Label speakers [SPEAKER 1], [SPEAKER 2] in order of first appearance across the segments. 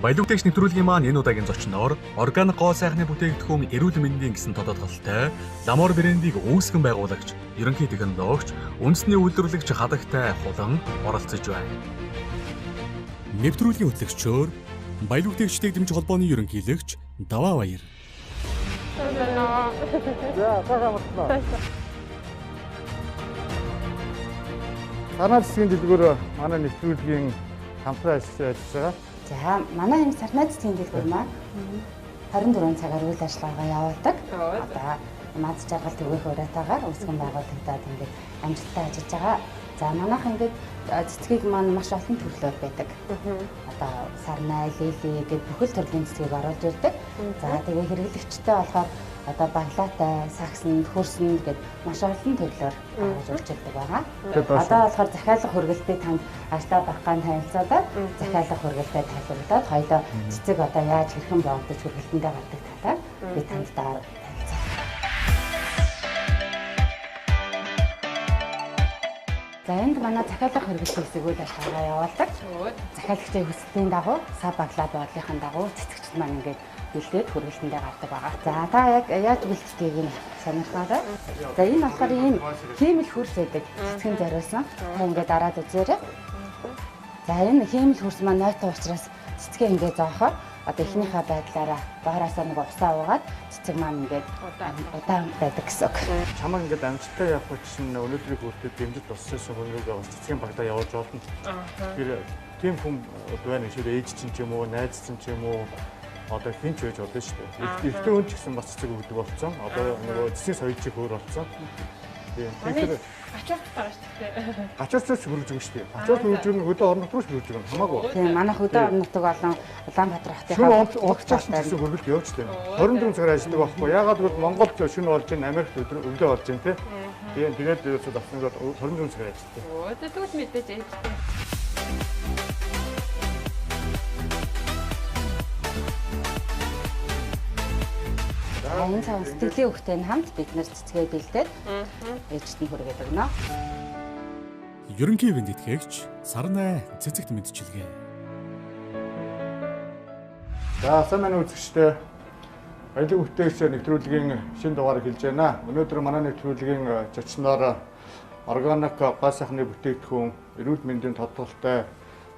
[SPEAKER 1] Баялаг бүтээгч нэвтрүүлгийн маань энэ удаагийн зочноор органик гоо сайхны бүтээгдэхүүн эрүүл мэндийн гэсэн тодотголтой Ламор брендийг үүсгэн байгуулагч, ерөнхий технологич, үндэсний үйлдвэрлэгч Хадагтай Хулан оролцож байна. Нэвтрүүлгийн хөтлөгчөөр Баялаг бүтээгчдийг дэмжих холбооны ерөнхийлөгч Даваа Баяр.
[SPEAKER 2] За, сайхан амарлаа. Сарнай цэцгийн дэлгүүр манай нэвтрүүлгийн хамтран ажиллаж байгаа.
[SPEAKER 3] За, манай энэ сарнай цэцгийн дэлгүүр маань 24 цагаар үйл ажиллагаагаа явуулдаг. Одоо мад жаргал түгээх уриатаагаар үүсгэн байгуулагдаад ингээд амжилттай ажиллаж байгаа. За, манайх ингээд цэцгийг маань маш олон төрлөөр байдаг. Одоо сарнай, лили гэд бүхэл төрлийн цэцгийг оруулж ирдэг. За, тэгээ хэрэглэгчтэй болохоор одоо баглаатай, сагсан, хөрсөн гэд маш олон төрлөөр гаргаж үйлчилдэг байгаа. Одоо болохоор захиалга хүргэлтийг танд ажлаа баггаан танилцуулаад захиалга хүргэлтээ тайлбарлаад хоёулаа цэцэг одоо яаж хэрхэн боогдож хүргэлтэндээ гардаг талаар би танд танилцуулъя. За, энд манай захиалга хүргэлтийн хэсэг үйл ажиллагаа явуулдаг. Захиалагчдын хүсэлтийн дагуу сав баглаа бодлынхын дагуу цэцэгчд маань ингээд бэлдээд хүргэлтэндээ гардаг байгаа. За, та яг яаж бэлддгийг нь сонирхоорой. За, энэ болохоор ийм хиймэл хөрс байдаг. Цэцгэн зориулсан. Та ингээд дараад үзээрэй. За, энэ хиймэл хөрс маань нойтон учраас цэцгээ ингээд зоохоор одоо эхнийхээ байдлаараа доороосоо нэг усаа уугаад цэцэг маань ингээд удаан байдаг гэсэн үг.
[SPEAKER 2] Чамаг ингээд амжилттай явах чинь өнөөдрийг хүртэл дэмжиж туссан хүмүүгээ бас цэцгийн багтаа явуулж болно. Тэгэхээр тийм хүн байна эсвэл ээж чинь ч юм уу, найз чинь ч юм уу одоо хэн ч байж болно шүү дээ. Эрэгтэй хүн ч гэсэн бас цэцэг өгдөг болсон. Одоо нөгөө цэцгийн соёлчийг өөр болсон. Тийм. Тэгэхээр
[SPEAKER 4] гачуурт байгаа шүү дээ.
[SPEAKER 2] Гачууртаас хөргөж өгнө шүү дээ. Гачуурт хөргөж өгнө, хөдөө орон нутгаас хөргөж өгнө. Хамаагүй.
[SPEAKER 3] Тийм, манай хөдөө орон нутаг болон Улаанбаатар хотынхаа
[SPEAKER 2] шөнө унтчих гэсэн хөргөлт явж байна. 24 цагаар ажилладаг байхгүй. Яагаад гэвэл Монголд шөнө болж байна, Америкт өглөө болж байна тий. Тийм, тэгээд ерөөсөө давсан 24 цагаар ажилладаг.
[SPEAKER 4] Өө, тэгвэл мэдээж ээжтэй.
[SPEAKER 3] Энэ цагаан сэтгэлийн үхтэй нь хамт бид нар цэцгээ бэлдээд ээжд нь хүргээд өгнө.
[SPEAKER 1] Ерөнхий ивент итгэгч Сарнай цэцэгт мэдчилгээ.
[SPEAKER 2] За, сайн байна үзэгчдээ. Баялаг бүтээгч нэвтрүүлгийн шинэ дугаар эхэлж байна. Өнөөдөр манай нэвтрүүлгийн зочноор органик гоо сайхны бүтээгдэхүүн, эрүүл мэндийн тодголтой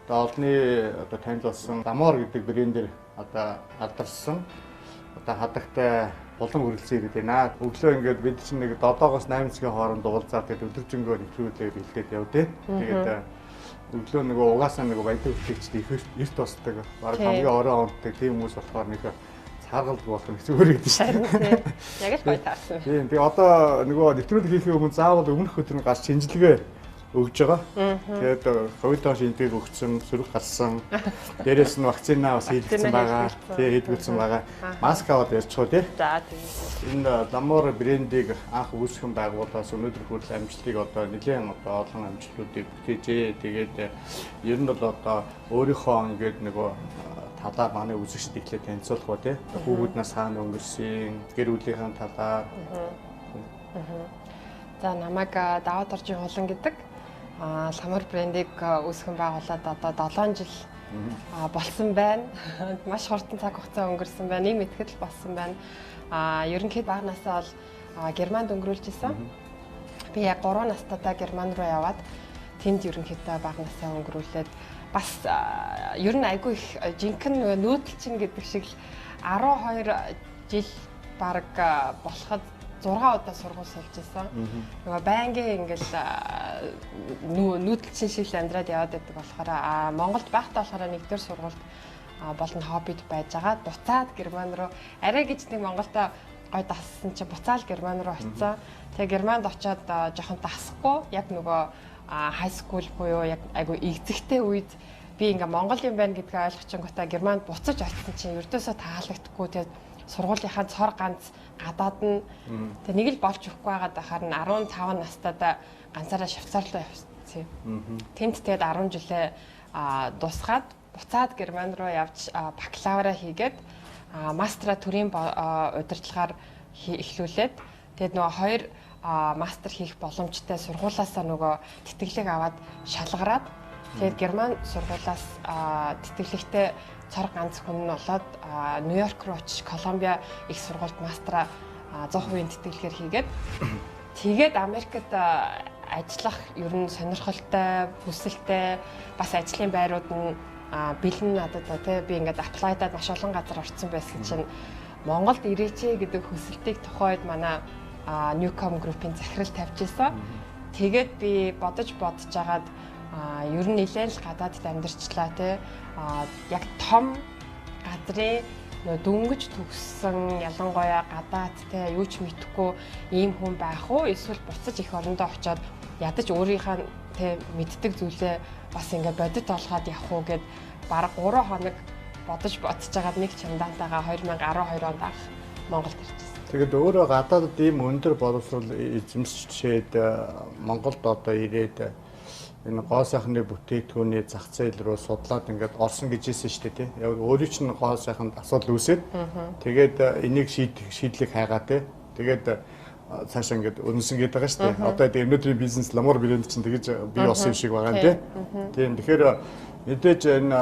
[SPEAKER 2] одоо олонний одоо танил болсон Ламор гэдэг брендээр одоо алдарсан одоо хадагтай булан үргэлжлэн ирээд байна. Өглөө ингээд бид чинь нэг 7-оос 8 цагийн хооронд уулзаад тэгээд өдөржингөө нэвтрүүлгээр бэлдээд явдээ. Тэгээд өглөө нөгөө угаасаа нөгөө баялаг бүтээгчд их эрт босдог. Бараг хамгийн орой онтдаг тийм хүмүүс болохоор нэг цааргалдаг болох нь хэцүү гэдэг шүү дээ.
[SPEAKER 4] Яг л гоё таарсан.
[SPEAKER 2] Тийм. Тэгээд одоо нөгөө нэвтрүүлэг хийхийн өмнө заавал өмнөх өдөр нь гарч шинжилгээ өгж байгаа. Тэгээд ковидын шинжилгээг өгсөн, сөрөг гарсан. Дээрээс нь вакцина бас хийлгэсэн байгаа. Тэгээ хийдгүүлсэн байгаа. Маск аваад ярьчих уу тий.
[SPEAKER 4] За, тийм.
[SPEAKER 2] Энэ Ламор брендийг анх үүсгэн байгуулаас өнөөдөр хүртэл амжилтыг одоо нэлээд одоо олон амжилтуудыг бүтээжээ. Тэгээд ер нь бол одоо өөрийнхөө ингээд нөгөө талаар манай үзэгчд ихлээр танилцуулах уу тий. Хүүхднээс хаана өнгөрсөн, гэр бүлийнхэн талаар.
[SPEAKER 4] За, намайг Даваа Доржийн Хулан гэдэг. Ламор брендийг үүсгэн байгуулад одоо 7 жил болсон байна. Маш хурдан цаг хугацаа өнгөрсөн байна. Нэг мэтгэл болсон байна. Ерөнхийд бага насаа бол Германд өнгөрүүлж исэн. Би яг 3 настайдаа Герман руу яваад тэнд ерөнхийдөө бага насаа өнгөрүүлээд бас ер нь айгүй их жинхэнэ нүүдэлчин гэдэг шиг л 12 жил бараг болоход 6 удаа сургууль сольж исэн. Нөгөө байнгын ингээл нүүдэлчин шиг л амьдраад яваад байдаг болохоор Монголд байхдаа болохоор нэгдүгээр сургуульд болон хоббид байж байгаа. Буцаад Герман руу арай гэж нэг Монголдо гой дассан чинь буцаал Герман руу очисон. Тэгээ Германд очиод жоохон дасахгүй яг нөгөө high school буюу яг айгүй игзэгтэй үед би ингээ Монгол юм байна гэдгээ ойлгочинготой Германд буцаж очисон чинь ердөөсөө таалагдахгүй. Тэгээ сургуулийнхаа цор ганц гадаад нь тэг нэг л болж өгөхгүй байгаад байхаар нь 15 настайдаа ганцаараа Швейцар руу явсан. Тэнд тэгээд 10 жилээ дуусгаад буцаад Герман руу явж бакалавра хийгээд мастера төрийн удирдлагаар эхлүүлээд тэгээд нөгөө хоёр мастер хийх боломжтой сургуулаасаа нөгөө тэтгэлэг аваад шалгараад тэгээд Герман сургуулаас тэтгэлэгтэй цор ганц хүн нь болоод Нью-Йорк руу очиж Колумбиа их сургуульд мастера 100% тэтгэлгээр хийгээд тэгээд Америкт ажиллах ер нь сонирхолтой, хүсэлтэй бас ажлын байрууд нь бэлэн надад тий би ингээд apply-даад маш олон газар орсон байсан чинь Монголд ирээч гэдэг хүсэлтийг тухайд манай Newcom Group-ийн захирал тавьж исэн. Тэгээд би бодож жагаад ер нь нэлээд л гадаадд амьдарчлаа тий. Яг том газрын нөө дөнгөж төгссөн ялангуяа гадаад тий юу ч мэдэхгүй ийм хүн байх уу эсвэл буцаж эх орондоо очиод ядаж өөрийнхөө тий мэддэг зүйлээ бас ингээд бодит олгоод явах уу гэд бараг 3 хоног бодож жагаад нэг чамдаантайгаа 2012 онд анх Монголд ирчихсэн.
[SPEAKER 2] Тэгээд өөрөө гадаадд ийм өндөр боловсрол эзэмшээд Монголд одоо ирээд энэ гоо сайхны бүтээгдэхүүний зах зээл рүү судлаад ингээд орсон гэж хэлсэн шүү дээ тий. Яг өөрийн чинь гоо сайханд асуудал үүсээд тэгээд энийг шийдлийг хайгаа тий. Тэгээд цаашаа ингээд өрнөсөн гэдэг байгаа шүү дээ. Одоо энэ өнөөдрийн бизнес Ламор брэнд чинь тэгэж бий болсон юм шиг байгаа юм тий. Тийм тэгэхээр мэдээж энэ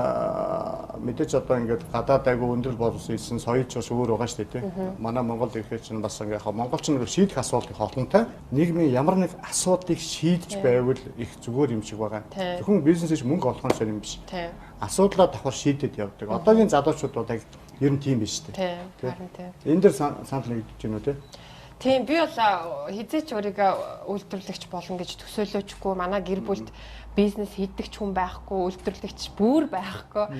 [SPEAKER 2] мэдээж одоо ингээд гадаад айгүй өндөр боловсон ирсэн соёлч бас өөр байгаа шүү дээ тий. Манай Монгол ирэхээр чинь бас ингээд монголч нар шийдэх асуудал их олонтой. Нийгмийн ямар нэг асуудлыг шийдэж байвал их зүгээр юм шиг байгаа. Зөвхөн бизнесээс мөнгө олох нь юм биш. Асуудлаа давхар шийдэд явдаг. Одоогийн залуучууд бол яг ер нь тийм биш шүү дээ.
[SPEAKER 4] Тийм.
[SPEAKER 2] Энэ дээр санал нэгдэж байна уу тий?
[SPEAKER 4] Тийм би бол хэзээ ч өөрийгөө үйлдвэрлэгч болно гэж төсөөлөөчгүй. Манай гэр бүлд бизнес хийдэг ч хүн байхгүй, үйлдвэрлэгч бүр байхгүй.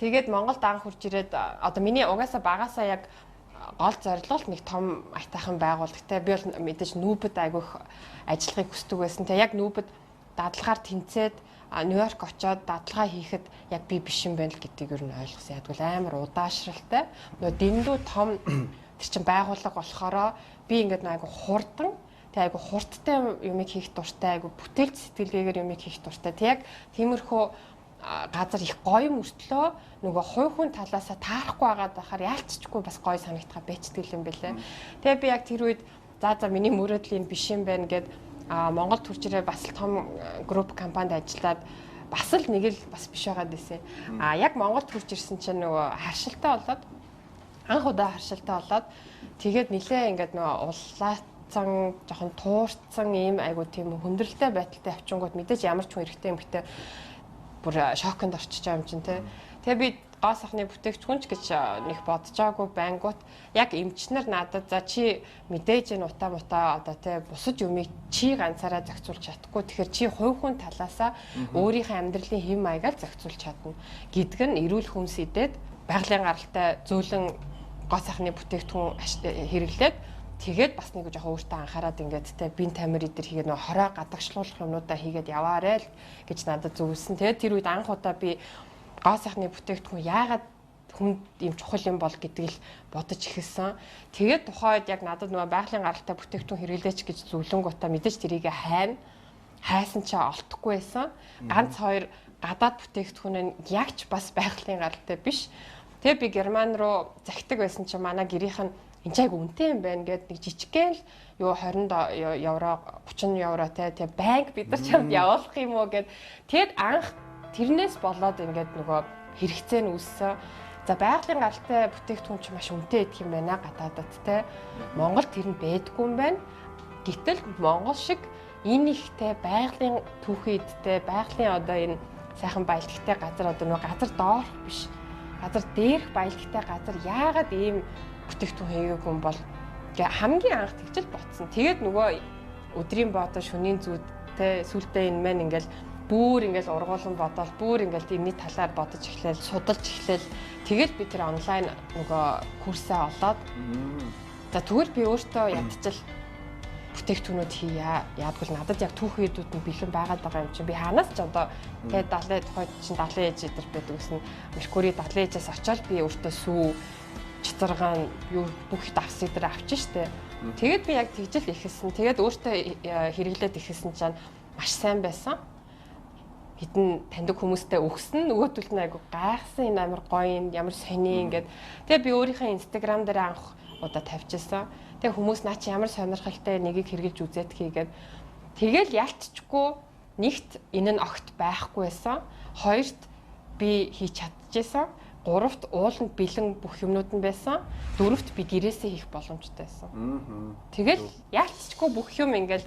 [SPEAKER 4] Тэгээд Монголд анх хурж ирээд одоо миний угаасаа багасаа яг гол зорилго л нэг том аятайхан байгууллагатай. Би бол мэдээж нүүбэд айгүйх ажиллахыг хүсдэг байсан. Тэгээ яг нүүбэд дадлагаар тэнцээд Нью-Йорк очоод дадлага хийхэд яг би биш юм байна л гэдгийг ер нь ойлгосон. Ядгал амар удаашралтай. Нөгөө дэндүү том тэр чин байгууллага болохоро би ингээд айгу хурдан тэг айгу хурдтай юмыг хийх дуртай, айгу бүтээлч сэтгэлгээгээр юмыг хийх дуртай. Тэг яг тиймэрхүү газар их гоё мөртлөө нөгөө хувь хүн талаасаа таарахгүй байгаад байхаар яалтчгүй бас гоё санагдах байчдаг юм бэлээ. Тэгээ би яг тэр үед за миний мөрөөдөл юм биш юм байна гэд Монгол төрж ирээ бас л том групп компанид ажиллаад бас л нэг л бас биш байгаад байсан. А яг Монгол төрж ирсэн чинь нөгөө харшилтай болоод анх удаа харшилтай болоод тэгээд нилээ ингээд нөгөө улаацсан жоохон туурцсан ийм айгу тийм хүндрэлтэй байдалтай авчингууд мэдээж ямар ч хүн эрэгтэй эмэгтэй бүр шоконд орчиж байгаа юм чинь те. Тэгээ би гоо сайхны бүтээгдэхүүн ч гэж нэг бодож байгаагүй байнгут яг эмчнэр надад за чи мэдээж энэ утаа мутаа одоо те бусад юмыг чи ганцаараа зохицуулж чадахгүй тэгэхээр чи хувь хүн талаасаа өөрийнхөө амьдралын хэм маягаар зохицуулж чадна гэдг нь эрүүл хүнс идээд байгалийн гаралтай зөөлөн гоо сайхны бүтээгдэхүүн хэрэглээд тэгээд бас нэг жоохон өөртөө анхаарад ингээд те бие тамир идэр хийгээд нөө хорой гадагшлуулах юмнуудаа хийгээд яваарэ л гэж надад зөвлөсөн. Тэгээд тэр үед анх удаа би гоо сайхны бүтээгдэхүүн яагаад хүнд ийм чухал юм бол гэдгийг л бодож эхэлсэн. Тэгээд тухайд яг надад нөгөө байгалийн гаралтай бүтээгдэхүүн хэрэглээч гэж зөвлөнгөтаа мэдээж тэрийг хайна. Хайсан чи олдохгүй байсан. Ганц хоёр гадаад бүтээгдэхүүн нь яг ч бас байгалийн гаралтай биш. Тэгээ би Герман руу захидаг байсан чинь манай гэрийнх нь энэ ч айгу үнэтэй юм байна гэд нэг жижигхэн л юу 20 евро 30 евро те тэгээ банк бид нар чамд явуулах юм уу гэд тэгэд анх тэрнээс болоод ингээд нөгөө хэрэгцээ нь үүссэн. За байгалийн гаралтай бүтээгдэхүүн чинь маш үнэтэй идэх юм байна гадаадад те. Монгол тэр нь байдгүй юм байна. Гэтэл Монгол шиг энэ ихтэй байгалийн түүхий эдтэй байгалийн одоо энэ сайхан баялагтай газар одоо нөгөө газар доорх биш газар дээрх баялагтай газар яагаад ийм бүтээгдэхүүн хийгээгүй юм бол хамгийн анх тэгжэл ботсон. Тэгээд нөгөө өдрийн бодол шөнийн зүйдтэй сүултээ энэ мэн ингээл бүр ингээл ургуулan бодоол бүр ингээл энэний талаар бодож эхлээл судалж эхлээл тэгэл би тэр онлайн нөгөө курсаа олоод за тэгвэл би өөртөө ядчил бүтээгдэхүүнүүд хийя. Яагвал надад яг түүхэн эдүүд нь бэлэн байгаад байгаа юм чинь би хаанаас ч одоо тэ 70 тухайд чинь 70 ээж эдэр байдаг гэсэн Меркури 70 ээжээс очиод би өөртөө сүү чицаргаан юу бүх давс эдэр авчин штэ. Тэгээд би яг тэгжэл эхэлсэн. Тэгээд өөртөө хэрэглээд эхэлсэн чинь маш сайн байсан. Хитэн таньдаг хүмүүстэй өгсөн. Нөгөөдөл нь айгу гайхсан энэ амар гоё юм ямар сони ингээд. Тэгээ би өөрийнхөө Instagram дээр анх удаа тавьчихсан. Тэгээ хүмүүс наа чи ямар сонирхолтой нэгийг хэрэгжилж үзээд хийгээд тэгэл ялтчгүй нэгт энэ нь огт байхгүй байсан. Хоёрт би хийж чадчихсан. Гуравт ууланд бэлэн бүх юмнууд нь байсан. Дөрөвт би гэрээсээ хийх боломжтой байсан. Тэгэл яалтчгүй бүх юм ингээл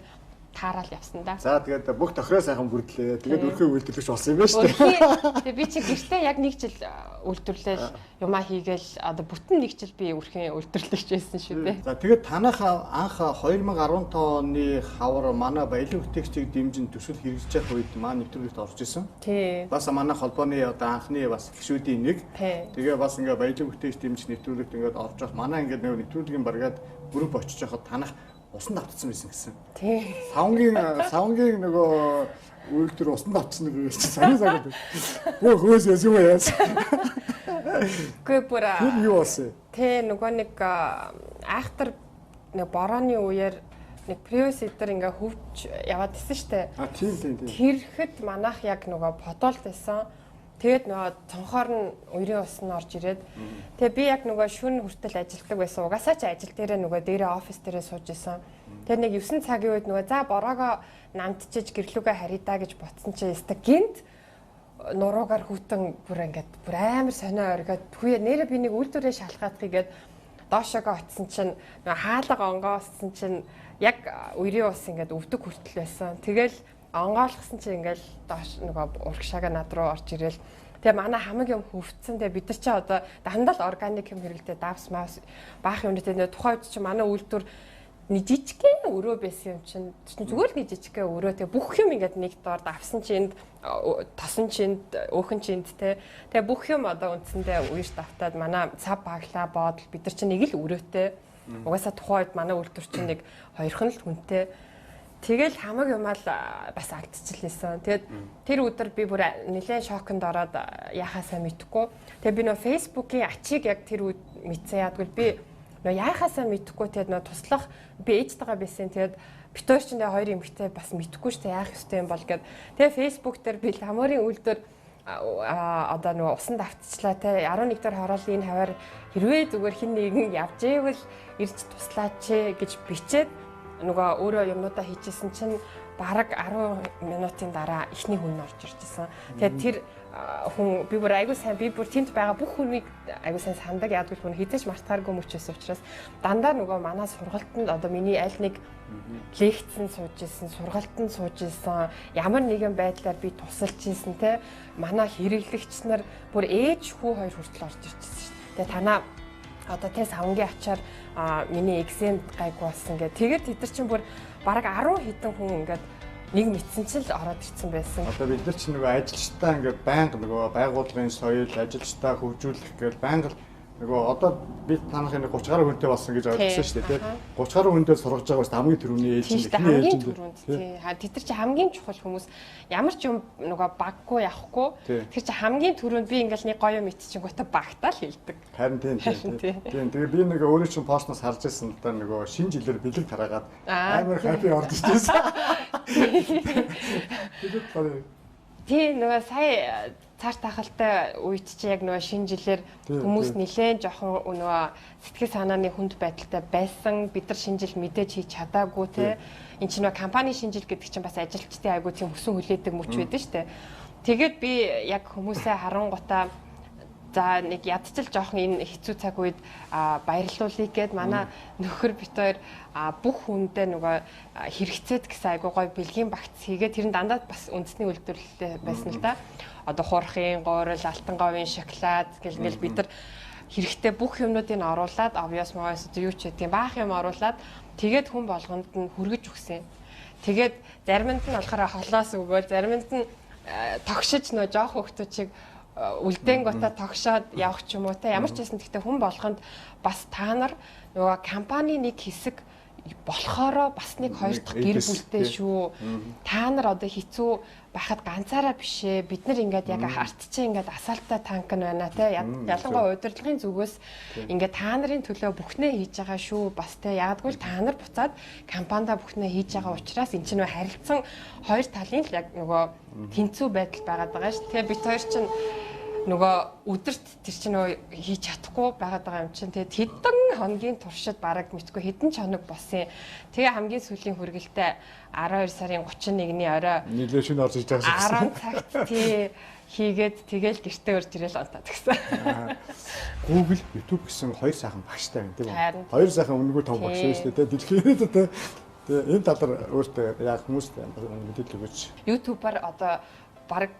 [SPEAKER 4] таараал явсан да.
[SPEAKER 2] За тэгээд бүх тохироо сайхан бүрдлээ. Тэгээд өрхөө үйлдвэрлэгч болсон юм байна шүү дээ.
[SPEAKER 4] Тэгээд би чи гэртээ яг нэг жил үйлдвэрлээл юмаа хийгээл одоо бүтэн нэг жил би өрхийн үйлдвэрлэгч байсан шүү дээ.
[SPEAKER 2] За тэгээд танах анх 2015 оны хавар манай баялаг бүтээгчийг дэмжин төсөл хэрэгжиж явах үед манай нэвтрүүлэгт орж исэн.
[SPEAKER 4] Тий.
[SPEAKER 2] Бас манай холбооны одоо анхны бас гишүүдийн нэг. Тэгээ бас ингээ баялаг бүтээгч дэмжих нэвтрүүлэгт ингээд орж явах манай ингээд нэг нэвтрүүлгийн баргаад групп очиж байхад танах усан давтсан байсан гэсэн.
[SPEAKER 4] Тий.
[SPEAKER 2] Савнгийн нөгөө үйлдвэр усан давтсан нэг чинь санаа санаа. Бөө хөөс яс юм яас.
[SPEAKER 4] Үгүй бүр.
[SPEAKER 2] Тэр юу болсон?
[SPEAKER 4] Тий, нөгөө нэг айхтар нэг борооны үеэр нэг Prius эдэр ингээ хөвж яваад исэн штэ.
[SPEAKER 2] А тийм.
[SPEAKER 4] Тэрхэд манайх яг нөгөө подолд байсан. Тэгээд нөгөө цонхоор нь үерийн ус нь орж ирээд тэгээ би яг нөгөө шүн хүртэл ажилтдаг байсан. Угаасаа ч ажил дээрээ нөгөө дээрээ офис дээрээ сууж исэн. Тэгээд нэг 9 цагийн үед нөгөө за бороогоо намтчиж гэрлүүгээ харъя гэж ботсон чинь өстө гинт нуруугаар хүүтэн бүр ингээд бүр амар сонио оргиод хүүе нэрэ би нэг үйлдвэрээ шалгаадхий гээд доошоогоо очисон чинь нөгөө хаалга онгооссон чинь яг үерийн ус ингээд өвдөг хүртэл байсан. Тэгэл онгойлгосон чинь ингээл доош нөгөө урагшаага над руу орж ирэл. Тэгээ манай хамаг юм хөвцсөн. Тэгээ бид нар чи одоо дандаа л органик юм хэрэглэдэг, давс мавс баах юмнууд тэгээ тухайн үед чи манай үйлдвэр нэг жижигхэн өрөө байсан юм чинь зүгээр л нэг жижигхэн өрөө. Тэгээ бүх юм ингээд нэг доор давсан чи энд, тосон чи энд, өөхөн чи энд те. Тэгээ бүх юм одоо үндсэндээ үерт автаад манай цав баглаа бодол бид нар чи нэг л өрөөтэй. Угаасаа тухайн үед манай үйлдвэр чинь нэг хоёрхан л хүнтэй. Тэгэл хамаг юмаа л бас алдчихлээсэн. Тэгээд тэр өдөр би бүр нэлээд шоконд ороод яхаасаа мэдэхгүй. Тэгээд би нөө Facebook-ийн ачийг яг тэр үед мэдсэн. Яадгүй би нөө яхаасаа мэдэхгүй. Тэгээд нөө туслах би ээжтэйгээ байсан. Тэгээд бит хоёр чинь хоёр эмэгтэй бас мэдэхгүй шүү дээ яах ёстой юм бол гэд. Тэгээд Facebook дээр би Ламорын үйлдвэр одоо нөгөө усан давтчлаа те 11 дахь хорооллын энэ хаваар хэрвээ зүгээр хин нэгэн явж ивэл ирж туслаач гэж бичээд нөгөө өөрөө юмнуудаа хийжсэн чинь бараг 10 минутын дараа эхний хүн орж ирж исэн. Тэгээд тэр хүн би бүр айгуу сайн би бүр тэнд байгаа бүх хүнийг айгуу сайн сандаг. Яадгүй хүн хизээч мартааргүй мөчөөс учраас дандаа нөгөө манай сургалтанд одоо миний аль нэг лекцэн сууж исэн, сургалтанд сууж исэн, ямар нэгэн байдлаар би тусалж исэн те манай хэрэглэгч нар бүр ээж хүү хоёр хүртэл орж ирж исэн шүү дээ. Тэгээд танаа одоо те савнгийн ачаар миний экзем гайгүй болсон гэх. Тэгээд тэд нар чинь бүр бараг 10 хэдэн хүн ингээд нэг мэдсэн чинь л ороод ирсэн байсан.
[SPEAKER 2] Одоо бид нар чинь нөгөө ажилчдаа ингээд байнга нөгөө байгууллагын соёл, ажилчдаа хөгжүүлэх гэж байнга нөгөө одоо бид танахын 30 гаруй хүнтэй болсон гэж ойлгосон шүү дээ, тийм. 30 гаруй хүнтэй сургаж байгаа бас хамгийн түрүүний ээлжинд
[SPEAKER 4] эхний ээлжинд тийм. Тэд нар чи хамгийн чухал хүмүүс ямар ч юм нөгөө баггүй явахгүй. Тэр чи хамгийн түрүүнд би ингээл нэг гоё юм итчихэнгүүтээ багтаа л хэлдэг.
[SPEAKER 2] Харин тийм тийм. Тийм. Тэгээ би нэг өөрөө чинь постноос харж байсан л да нөгөө шинэ жилээр бэлэг тараагаад амар хаппи орж ирсэн.
[SPEAKER 4] Тийм нөгөө сая цар тахалтай үед чи яг нөгөө шинэ жилээр хүмүүс нэлээд жоохон нөгөө сэтгэл санааны хүнд байдалтай байсан. Бид нар шинэ жил мэдээж хийж чадаагүй те. Энд чинь нөгөө компани шинэ жил гэдэг чинь бас ажилчдын айгуу тийм өсөн хүлээдэг мөч байдаг шүү дээ. Тэгээд би яг хүмүүсээ харангуйтаа за нэг ядчил жоохон энэ хэцүү цаг үед баярлуулъя гэд манай нөхөр бит хоёр бүх хүндээ нөгөө хэрэгцээд гэсэн айгуу гоё бэлгийн багц хийгээ тэр нь дандаа бас үндэсний үйлдвэрлэлтэй байсан л да. Одоо хуурхын гурил, алтан говийн шоколад гэл ингээл бид нар хэрэгтэй бүх юмнуудыг оруулаад обvious моос юу ч гэдэг баах юм оруулаад тэгээд хүн болгонд нь хүргэж өгсөн. Тэгээд заримд нь болохоор холоос өгөөл, заримд нь тогшиж нөө жоох хүүхдүүд чиг үлдэнгуутаа тогшоод явах ч юм уу те ямар ч байсан гэхдээ хүн болгонд бас та нар нөгөө компани нэг хэсэг болохоро бас нэг хоёр дахь гэр бүлтэй шүү. Та нар одоо хэцүү байхад ганцаараа биш ээ. Бид нар ингээд яг артчаа ингээд асаалттай танк нь байна те. Ялангуяа удирдлагын зүгээс ингээд та нарын төлөө бүхнээ хийж байгаа шүү. Бас те яагадгүй л та нар буцаад компанида бүхнээ хийж байгаа учраас эн чинь нөө харилцан хоёр талын л яг нөгөө тэнцүү байдал байгаад байгаа шүү. Тэгээ бит хоёр чинь Нөгөө өдөрт тэр чинь нөгөө хийж чадахгүй байгаад байгаа юм чинь. Тэгээд хэдэн хоногийн туршид бараг мэдгүй хэдэн ч хоног болсон. Тэгээ хамгийн сүүлийн хүргэлтээ 12 сарын 31-ний орой
[SPEAKER 2] нэлээ шөнө орж иж байгаа
[SPEAKER 4] шээ. 10 цагт тий хийгээд тэгэл гэртээ өрж ирээл онтаад гэсэн.
[SPEAKER 2] Google, YouTube гэсэн хоёр сайхан багштай байна тийм үү? Хоёр сайхан үнэгүй том багш шүү дээ. Дэлхийн тий. Тэгээ энэ талаар өөртөө яг хүмүүст мэдээлэл өгөөч.
[SPEAKER 4] YouTube-аар одоо бараг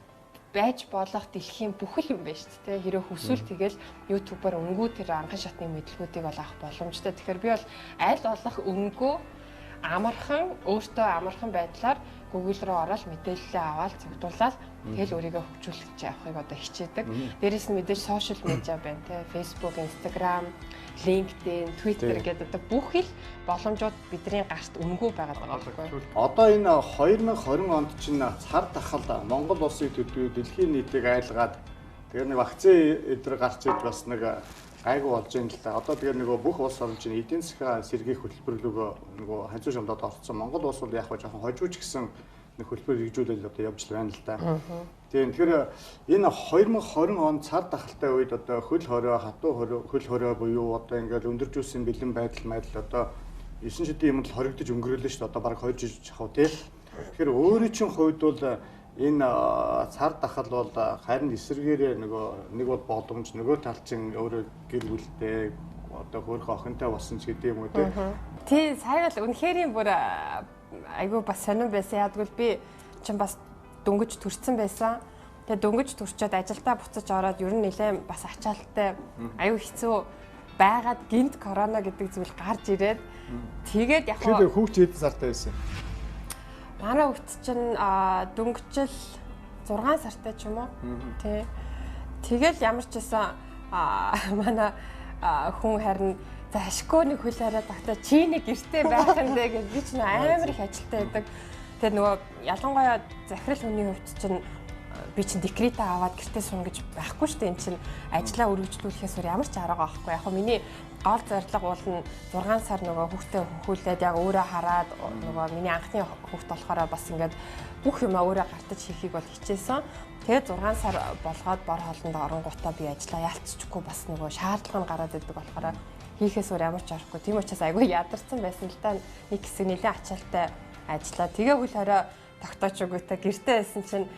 [SPEAKER 4] байж болох дэлхийн бүхэл юм байна шүү дээ. Хэрэг хүсвэл тэгэл YouTube-аар үнгүй тэр анхан шатны мэдлэгүүдийг бол авах боломжтой. Тэгэхээр би бол аль болох үнгүй амархан өөртөө амархан байдлаар Google руу ороод мэдээлэлээ аваад цогтуулаад тэгэл өөрийгөө хөгжүүлж явахыг одоо хичээдэг. Дээрээс нь мэдээж сошиал медиа байна те. Facebook, Instagram, LinkedIn, Twitter гэдэг одоо бүх ил боломжууд бидний гарт үнэгүй байгаа байхгүй.
[SPEAKER 2] Одоо энэ 2020 онд чинь цар тахал Монгол улсын төдий дэлхийн нийтийг айлгаад тэгээ нэг вакцин эдэр гарч иж бас нэг гайгүй болж байна л да. Одоо тэгээ нөгөө бүх улс орн чинь эдийн засгаа сэргийх хөтөлбөр лүүгөө нөгөө ханцуу шамдаад орцсон. Монгол улс бол яг хаа жоохон хожууч гэсэн нэг хөтөлбөр хэрэгжүүлээд одоо явж л байна л да. Тийм, тэгэхээр энэ 2020 он цар тахалтай үед одоо хөл хорой, хатуу хөл хорой буюу одоо ингээл өндөржүүлсэн бэлэн байдал одоо 9 шидийн юмд л хоригдож өнгөрөөлөө шүү дээ. Одоо бараг 2 жил чахав тий. Тэгэхээр өөрийн чинь хувьд бол энэ цар тахал бол харин эсэргээрээ нөгөө нэг бол боломж, нөгөө тал чинь өөрөө гэр бүлтэй одоо хөөрхөн охинтой болсон ч гэдэг юм уу тий.
[SPEAKER 4] Тий, сая бол үнэхээр бүр айгүй бас сонирн байсан. Яагтвэл би чинь бас дөнгөж төрсэн байсан. Тэгээ дөнгөж төрчөөд ажилдаа буцаж ороод ер нь нэлээд бас ачаалттай айгүй хэцүү байгаад гинт корона гэдэг зүйл гарч ирээд тэгээд яг
[SPEAKER 2] хөө хүүхд хэдэн сартай байсан?
[SPEAKER 4] Манай хүүхд чинь дөнгөжл 6 сартай ч юм уу. Тий. Тэгэл ямар ч байсан манай хүн харин за ашгүй нэг хөл хараа багтаа чи нэг гэртээ байх юм дээ гэж би ч нөө амар их ажилтаа байдаг. Тэгээд нөгөө ялангуяа захирал хүний хувьд чинь би чинь декретээ аваад гэртээ сууна гэж байхгүй шүү дээ. Энд чинь ажлаа үргэлжлүүлэхээс өөр ямар ч арга байхгүй. Яг хөө миний гол зорилго бол нь 6 сар нөгөө хүүхдээ хөхүүлээд яг өөрөө хараад нөгөө миний анхны хүүхд болохоор бас ингээд бүх юмаа өөрөө гартаж хийхийг бол хичээсэн. Тэгээд 6 сар болгоод бор хоолнд оронгуудаа би ажлаа яалтчихгүй бас нөгөө шаардлага нь гараад идэг болохоор хийхээс өөр ямар ч аргагүй. Тийм учраас айгүй ядарсан байсан л та нэг хэсэг нэлээд ачаалтай ажиллаа. Тэгээ хөл хорой тогтооч үгүйтэй гэртээ байсан чинь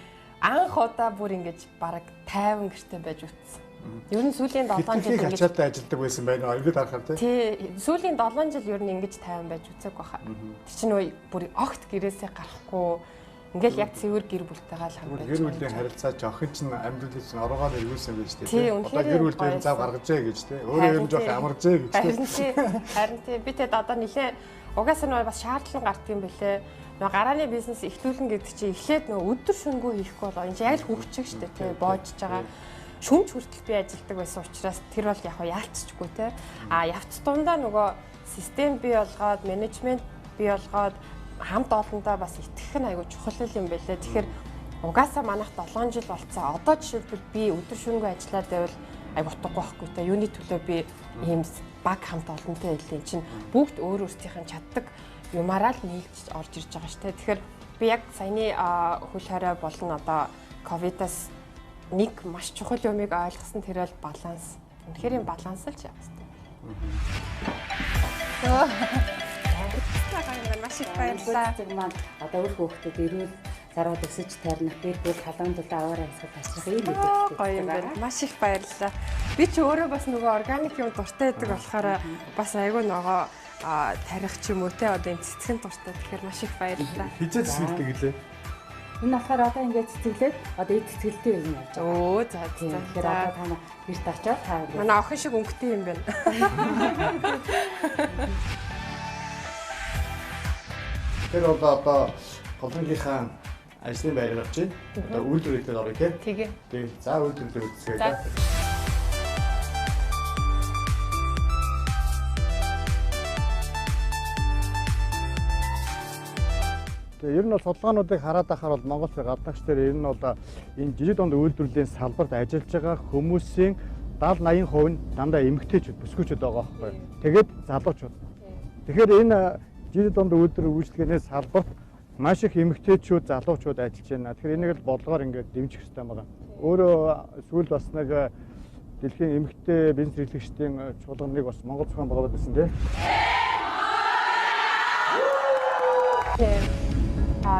[SPEAKER 4] анх удаа бүр ингэж бараг 50 гэртээ байж үтсэн. Ер нь сүүлийн 7 жил
[SPEAKER 2] ингэж ачаалтай ажилладаг байсан байна. Ингээд харахаар
[SPEAKER 4] тий. Сүүлийн 7 жил ер нь ингэж 50 байж үцээгүй хаа. Тэр чинь нөө бүр огт гэрээсээ гарахгүй ингээл яг цэвэр гэр бүлтэйгээ л
[SPEAKER 2] хамт байж. Гэр бүлийн харилцаа охин чинь амьдралын чинь ороогаар эргүүлсэн байж тий. Одоо гэр бүл дээр зав гаргажээ гэж тий. Өөрөө ер нь жоох амаржээ гэж
[SPEAKER 4] тий. Харин тий. Би тэгэд одоо нилээ угаасаа нөө бас шаардлага гардаг юм бэлээ. Нөгөө гарааны бизнес эхлүүлнэ гэдэг чинь эхлээд нөгөө өдөр шөнөгүй хийхгүй бол энэ яг л хөгжих штэ тий. Боожж байгаа. Шүнж хүртэл би ажилдаг байсан учраас тэр бол яг яалтчгүй те. А явц дундаа нөгөө систем бий болгоод, менежмент бий болгоод хамт олондоо бас итгэх нь айгүй чухал юм байлээ. Тэгэхээр угаасаа манайх 7 жил болцсон. Одоо жишээлбэл би өдөр шөнөгүй ажиллаад байвал айгүй утгагүй байхгүй те. Юуны төлөө би ийм баг хамт олонтой байлээ. Чинь бүгд өөр өөрсдийнх нь чаддаг юмараа л нийлж орж ирж байгаа шүү те. Тэгэхээр би яг саяны хөл хорой болон одоо ковидос нэг маш чухал юмыг ойлгосон тэр бол баланс. Үнэхээр юм баланс л явах хэрэгтэй. Маш их баярлалаа.
[SPEAKER 3] Зүг маань одоо үр хүүхдэд эрүүл зарвал өсөж тарних, гэр бүл халуун төлөө аваар амьсгал ташрах ийм мэдээлэл
[SPEAKER 4] гоё юм байна. Маш их баярлалаа. Би ч өөрөө бас нөгөө органик юм дуртай байдаг болохоор бас айгүй нөгөө тарих ч юм уу те одоо энэ цэцгэн дуртай. Тэгэхээр маш их баярлалаа.
[SPEAKER 2] Хизээ цэцгэлдэг гэлээ.
[SPEAKER 3] Энэ болохоор одоо ингээд цэцгэлээд одоо эд цэцгэлтэй юм яаж
[SPEAKER 4] байгаа. Өө за за.
[SPEAKER 3] Тэгэхээр одоо та гэрт очиод та
[SPEAKER 4] манай охин шиг өнгөтэй юм байна.
[SPEAKER 2] Тэр бол одоо голонгийнхаа ажлын байр гарч байна. Одоо үйлдвэрлэлд орё тий.
[SPEAKER 4] Тэгээ.
[SPEAKER 2] Тий. За үйлдвэрлэлээр үзье. Тэгээ ер нь бол судалгаануудыг хараад байхаар бол Монгол гаднагч дээр ер нь бол энэ жижиг дунд үйлдвэрлэлийн салбарт ажиллаж байгаа хүмүүсийн 70 80% нь дандаа эмэгтэйчүүд, бүсгүйчүүд байгаа байхгүй. Тэгээд залуучууд. Тэгэхээр энэ жижиг дунд үйлдвэр үйлчилгээний салбарт Маш их эмэгтэйчүүд, залуучууд ажиллаж байна. Тэгэхээр энийг л бодлогоор ингээд дэмжих хэрэгтэй байна. Өөрөө сүүлд бас нэг дэлхийн эмэгтэй бизнес эрхлэгчдийн чуулганыг бас Монгол зохион байгуулад байсан тийм.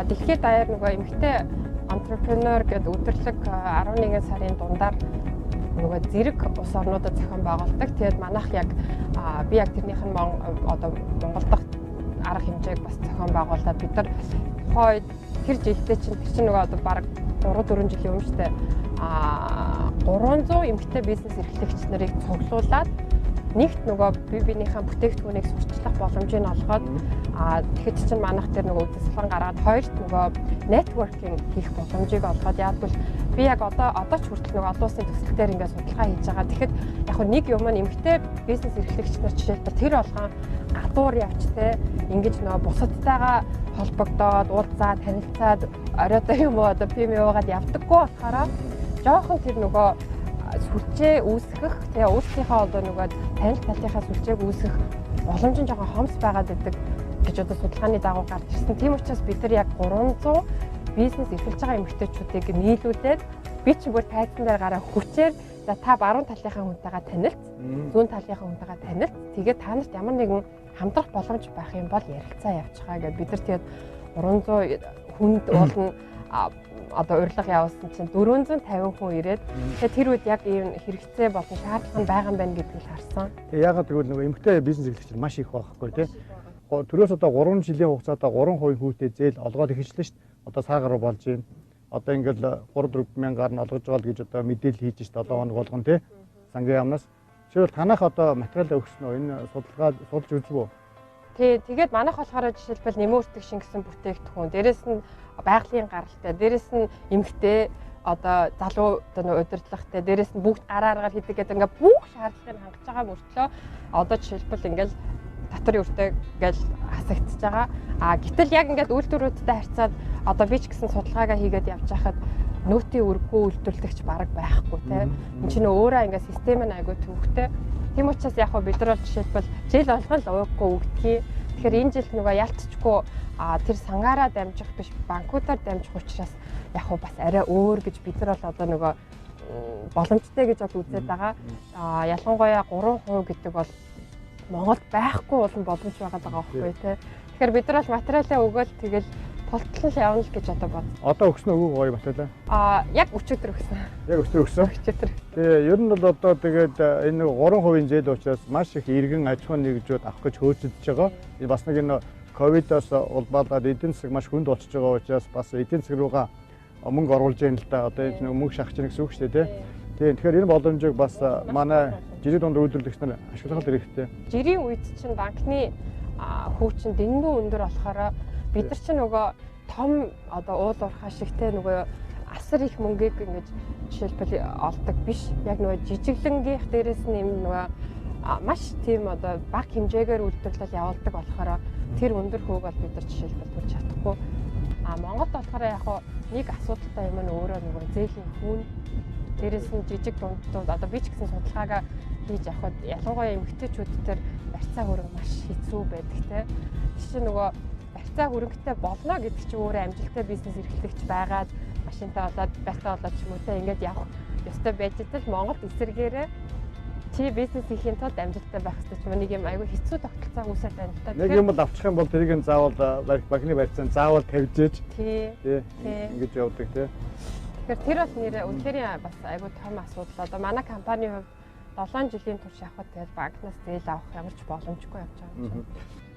[SPEAKER 4] Дэлхийд даяар нөгөө эмэгтэй entrepreneur гэдэг өдөрлөг 11 сарын дундаар нөгөө зэрэг улс орнуудад зохион байгуулдаг. Тэгээд манайх яг би яг тэрнийх нь одоо Монгол дахь арга хэмжээг бас зохион байгуулад бид нар тухайн үед тэр жилдээ чинь тэр чинь нөгөө одоо бараг 3-4 жилийн өмнө шүү дээ. 300 эмэгтэй бизнес эрхлэгч нарыг цуглуулад нэгт нөгөө бие биенийхээ бүтээгдэхүүнийг сурталчлах боломжийг олгоод тэгэхэд чинь манайх тэр нөгөө үзэсгэлэн гаргаад хоёрт нөгөө networking хийх боломжийг олгоод яагтвэл би яг одоо ч хүртэл нөгөө олон улсын төсөл дээр ингээд судалгаа хийж байгаа. Тэгэхэд яг нэг юм нь эмэгтэй бизнес эрхлэгч нар жишээлбэл тэр болгон гадуур явч те ингэж нөгөө бусадтайгаа холбогдоод уулзаад танилцаад оройдоо юм уу одоо пим яваагаад явдаггүй болохоор жоохон тэр нөгөө сүлжээ үүсгэх тэгээ өөрсдийнхөө одоо нөгөө танил талынхаа сүлжээг үүсгэх боломж нь жоохон хомс байгаад байдаг гэж одоо судалгааны дагуу гарч ирсэн. Тийм учраас бид нар яг 300 бизнес эрхэлж байгаа эмэгтэйчүүдийг нийлүүлээд би ч бүр тайзан дээр гараа хүчээр за та баруун талынхаа хүнтэйгээ танилц, зүүн талынхаа хүнтэйгээ танилц. Тэгээд та нарт ямар нэгэн хамтрах боломж байх юм бол ярилцаа явчихаа гэд бид нар тэгээд 300 хүнд уулна одоо урилга явуулсан чинь 450 хүн ирээд тэгээд тэр үед яг ийм хэрэгцээ болон шаардлага нь байгаа юм байна гэдгийг л харсан.
[SPEAKER 2] Тэгээ ягаад гэвэл нөгөө эмэгтэй бизнес эрхлэгч маш их байхгүй тий. Төрөөс одоо 3 жилийн хугацаанд 3% хүүтэй зээл олгоод эхэллээ шүү дээ. Одоо сар гаруй болж байна. Одоо ингээл 3-4 мянгаар нь олгож байгаа л гэж одоо мэдээлэл хийж шүү дээ 7 хоног болгон тий. Сангийн яамнаас. Жишээлбэл танах одоо материал өгсөн үү? Энэ судалгаа судалж үзв үү?
[SPEAKER 4] Тий, тэгээд манайх болохоор жишээлбэл нэмэн өртөг шингэсэн бүтээгдэхүүн, дээрэс нь байгалийн гаралтай, дээрэс нь эмэгтэй одоо залуу одоо нөө удирдлагатай, дээрэс нь бүгд гараа аргаар хийдэг гэдэг ингээ бүх шаардлагыг хангаж байгаа мөртлөө одоо жишээлбэл ингээл татварын өртөг ингээл хасагдчихж байгаа. А гэтэл яг ингээд үйлдвэрүүдтэй харьцаад одоо би ч гэсэн судалгаагаа хийгээд явж байхад нөөтийн өргөө үйлдвэрлэгч бараг байхгүй те. Энд чинь өөрөө ингээд систем нь айгүй төвхтэй. Тийм учраас яг бид нар бол жишээлбэл жил болгон л ууггүй өгдгийг. Тэгэхээр энэ жил нөгөө ялцчгүй тэр сангаараа дамжих биш банкудаар дамжих учраас яг бас арай өөр гэж бид нар бол одоо нөгөө боломжтой гэж бол үзээд байгаа. Ялангуяа 3% гэдэг бол Монголд байхгүй болон боломж байгаа даа байхгүй тий. Тэгэхээр бид нар бол материалаа өгөөл тэгэл тултал нь явна л гэж одоо бод.
[SPEAKER 2] Одоо өгсөн үгүй гоё материалаа.
[SPEAKER 4] Яг өчигдөр өгсөн.
[SPEAKER 2] Яг өчигдөр өгсөн.
[SPEAKER 4] Өчигдөр.
[SPEAKER 2] Тэгээ ер нь бол одоо тэгээд энэ 3% зээл учраас маш их иргэн аж ахуйн нэгжүүд авах гэж хөөцөдөж байгаа. Бас нэг энэ ковидоос улбаалаад эдийн засаг маш хүнд болчихж байгаа учраас бас эдийн засаг руугаа мөнгө оруулж яана л да. Одоо энэ мөнгө шахаж яана гэсэн үг шүү дээ тий. Тийм тэгэхээр энэ боломжийг бас манай жирийн дунд үйлдвэрлэгч нар ашиглах хэрэгтэй.
[SPEAKER 4] Жирийн үед чинь банкны хүү чинь дэндүү өндөр болохоор бид нар чинь нөгөө том одоо уул уурхай шиг те нөгөө асар их мөнгийг ингэж жишээлбэл олдог биш. Яг нөгөө жижиглэнгийнх дээрээс нь юм нөгөө маш тийм одоо бага хэмжээгээр үйлдвэрлэл явуулдаг болохоор тэр өндөр хүүг бол бид нар жишээлбэл төлж чадахгүй. Монголд болохоор яг нэг асуудалтай юм нь өөрөө нөгөө зээлийн хүүн дээрээс нь жижиг дунд одоо би ч гэсэн судалгаагаа хийж явхад ялангуяа эмэгтэйчүүд дээр барьцаа хөрөнгө маш хэцүү байдаг те. Жишээ нөгөө барьцаа хөрөнгөтэй болно гэдэг чинь өөрөө амжилттай бизнес эрхлэгч байгаад машинтай болоод байртай болоод ч юм уу те ингээд явах ёстой байж тал Монголд эсэргээрээ чи бизнес хийхин тулд амжилттай байх ёстой ч юм нэг юм айгүй хэцүү тогтолцоо үүсээд байна л та.
[SPEAKER 2] Нэг юм бол авчих юм бол тэрийг нь заавал банкны барьцаанд заавал тавьж ээж
[SPEAKER 4] тий
[SPEAKER 2] ингэж явдаг тий.
[SPEAKER 4] Тэгэхээр тэр бол нэрээ үнэхээр бас айгүй том асуудал. Одоо манай компанийн хувьд 7 жилийн турш явхад тэгэл банкнаас зээл авах ямар ч боломжгүй явж байгаа юм чинь.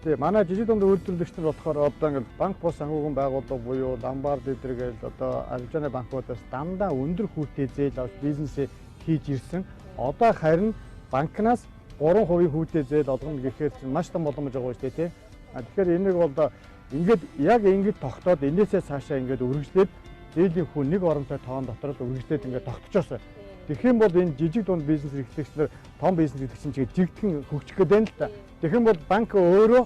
[SPEAKER 2] Тий, манай жижиг дунд үйлдвэрлэгч нар болохоор одоо ингээд банк бус санхүүгийн байгууллага буюу ломбард эдэр гээл одоо арилжааны банкудаас дандаа өндөр хүүтэй зээл авч бизнесээ хийж ирсэн. Одоо харин банкнаас 3% хүүтэй зээл олгоно гэхээр чинь маш том боломж байгаа шүү дээ тий. Тэгэхээр энийг бол ингээд яг ингэж тогтоод энээсээ цаашаа ингээд үргэлжлээд зээлийн хүү нэг оронтой тоон дотор л үргэлжлээд ингээд тогтчихоосой. Тэгэх юм бол энэ жижиг дунд бизнес эрхлэгч нар том бизнес эрхлэгч чинь жигдхэн хөгжих гээд байна л та. Тэгэх юм бол банк өөрөө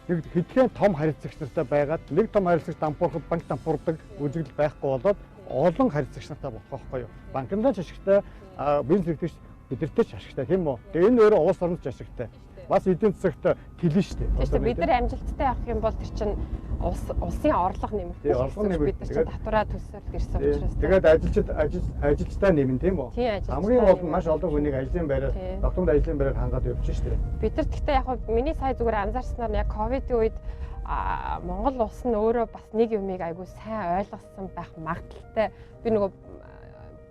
[SPEAKER 2] нэг хэдхэн том харилцагч нартай байгаад нэг том харилцагч дампуурхад банк дампуурдаг үзэгдэл байхгүй болоод олон харилцагч нартай болох байхгүй юу. Банкндаа ч ашигтай, бизнес эрхлэгч бидэртэй ч ашигтай тийм үү. Тэгээ энэ өөрөө улс орнд ч ашигтай. Бас эдийн засагт тэлнэ шүү дээ.
[SPEAKER 4] Тийм шүү дээ. Бид нар амжилттай явах юм бол тэр чинь Улсын орлого нэмэгдэх.
[SPEAKER 2] Орлого нэмэгдэх.
[SPEAKER 4] Бид нар чинь татвараа төлсөөл ирсэн учраас.
[SPEAKER 2] Тэгээд ажилчдаа нэмэн тийм үү? Хамгийн гол нь маш олон хүнийг ажлын байраар, тогтмол ажлын байраар хангаад явж штэ.
[SPEAKER 4] Бид нар гэхдээ яг миний сая зүгээр анзаарснаар яг ковидын үед Монгол улс нь өөрөө бас нэг юмыг айгүй сайн ойлгосон байх магадлалтай. Би нөгөө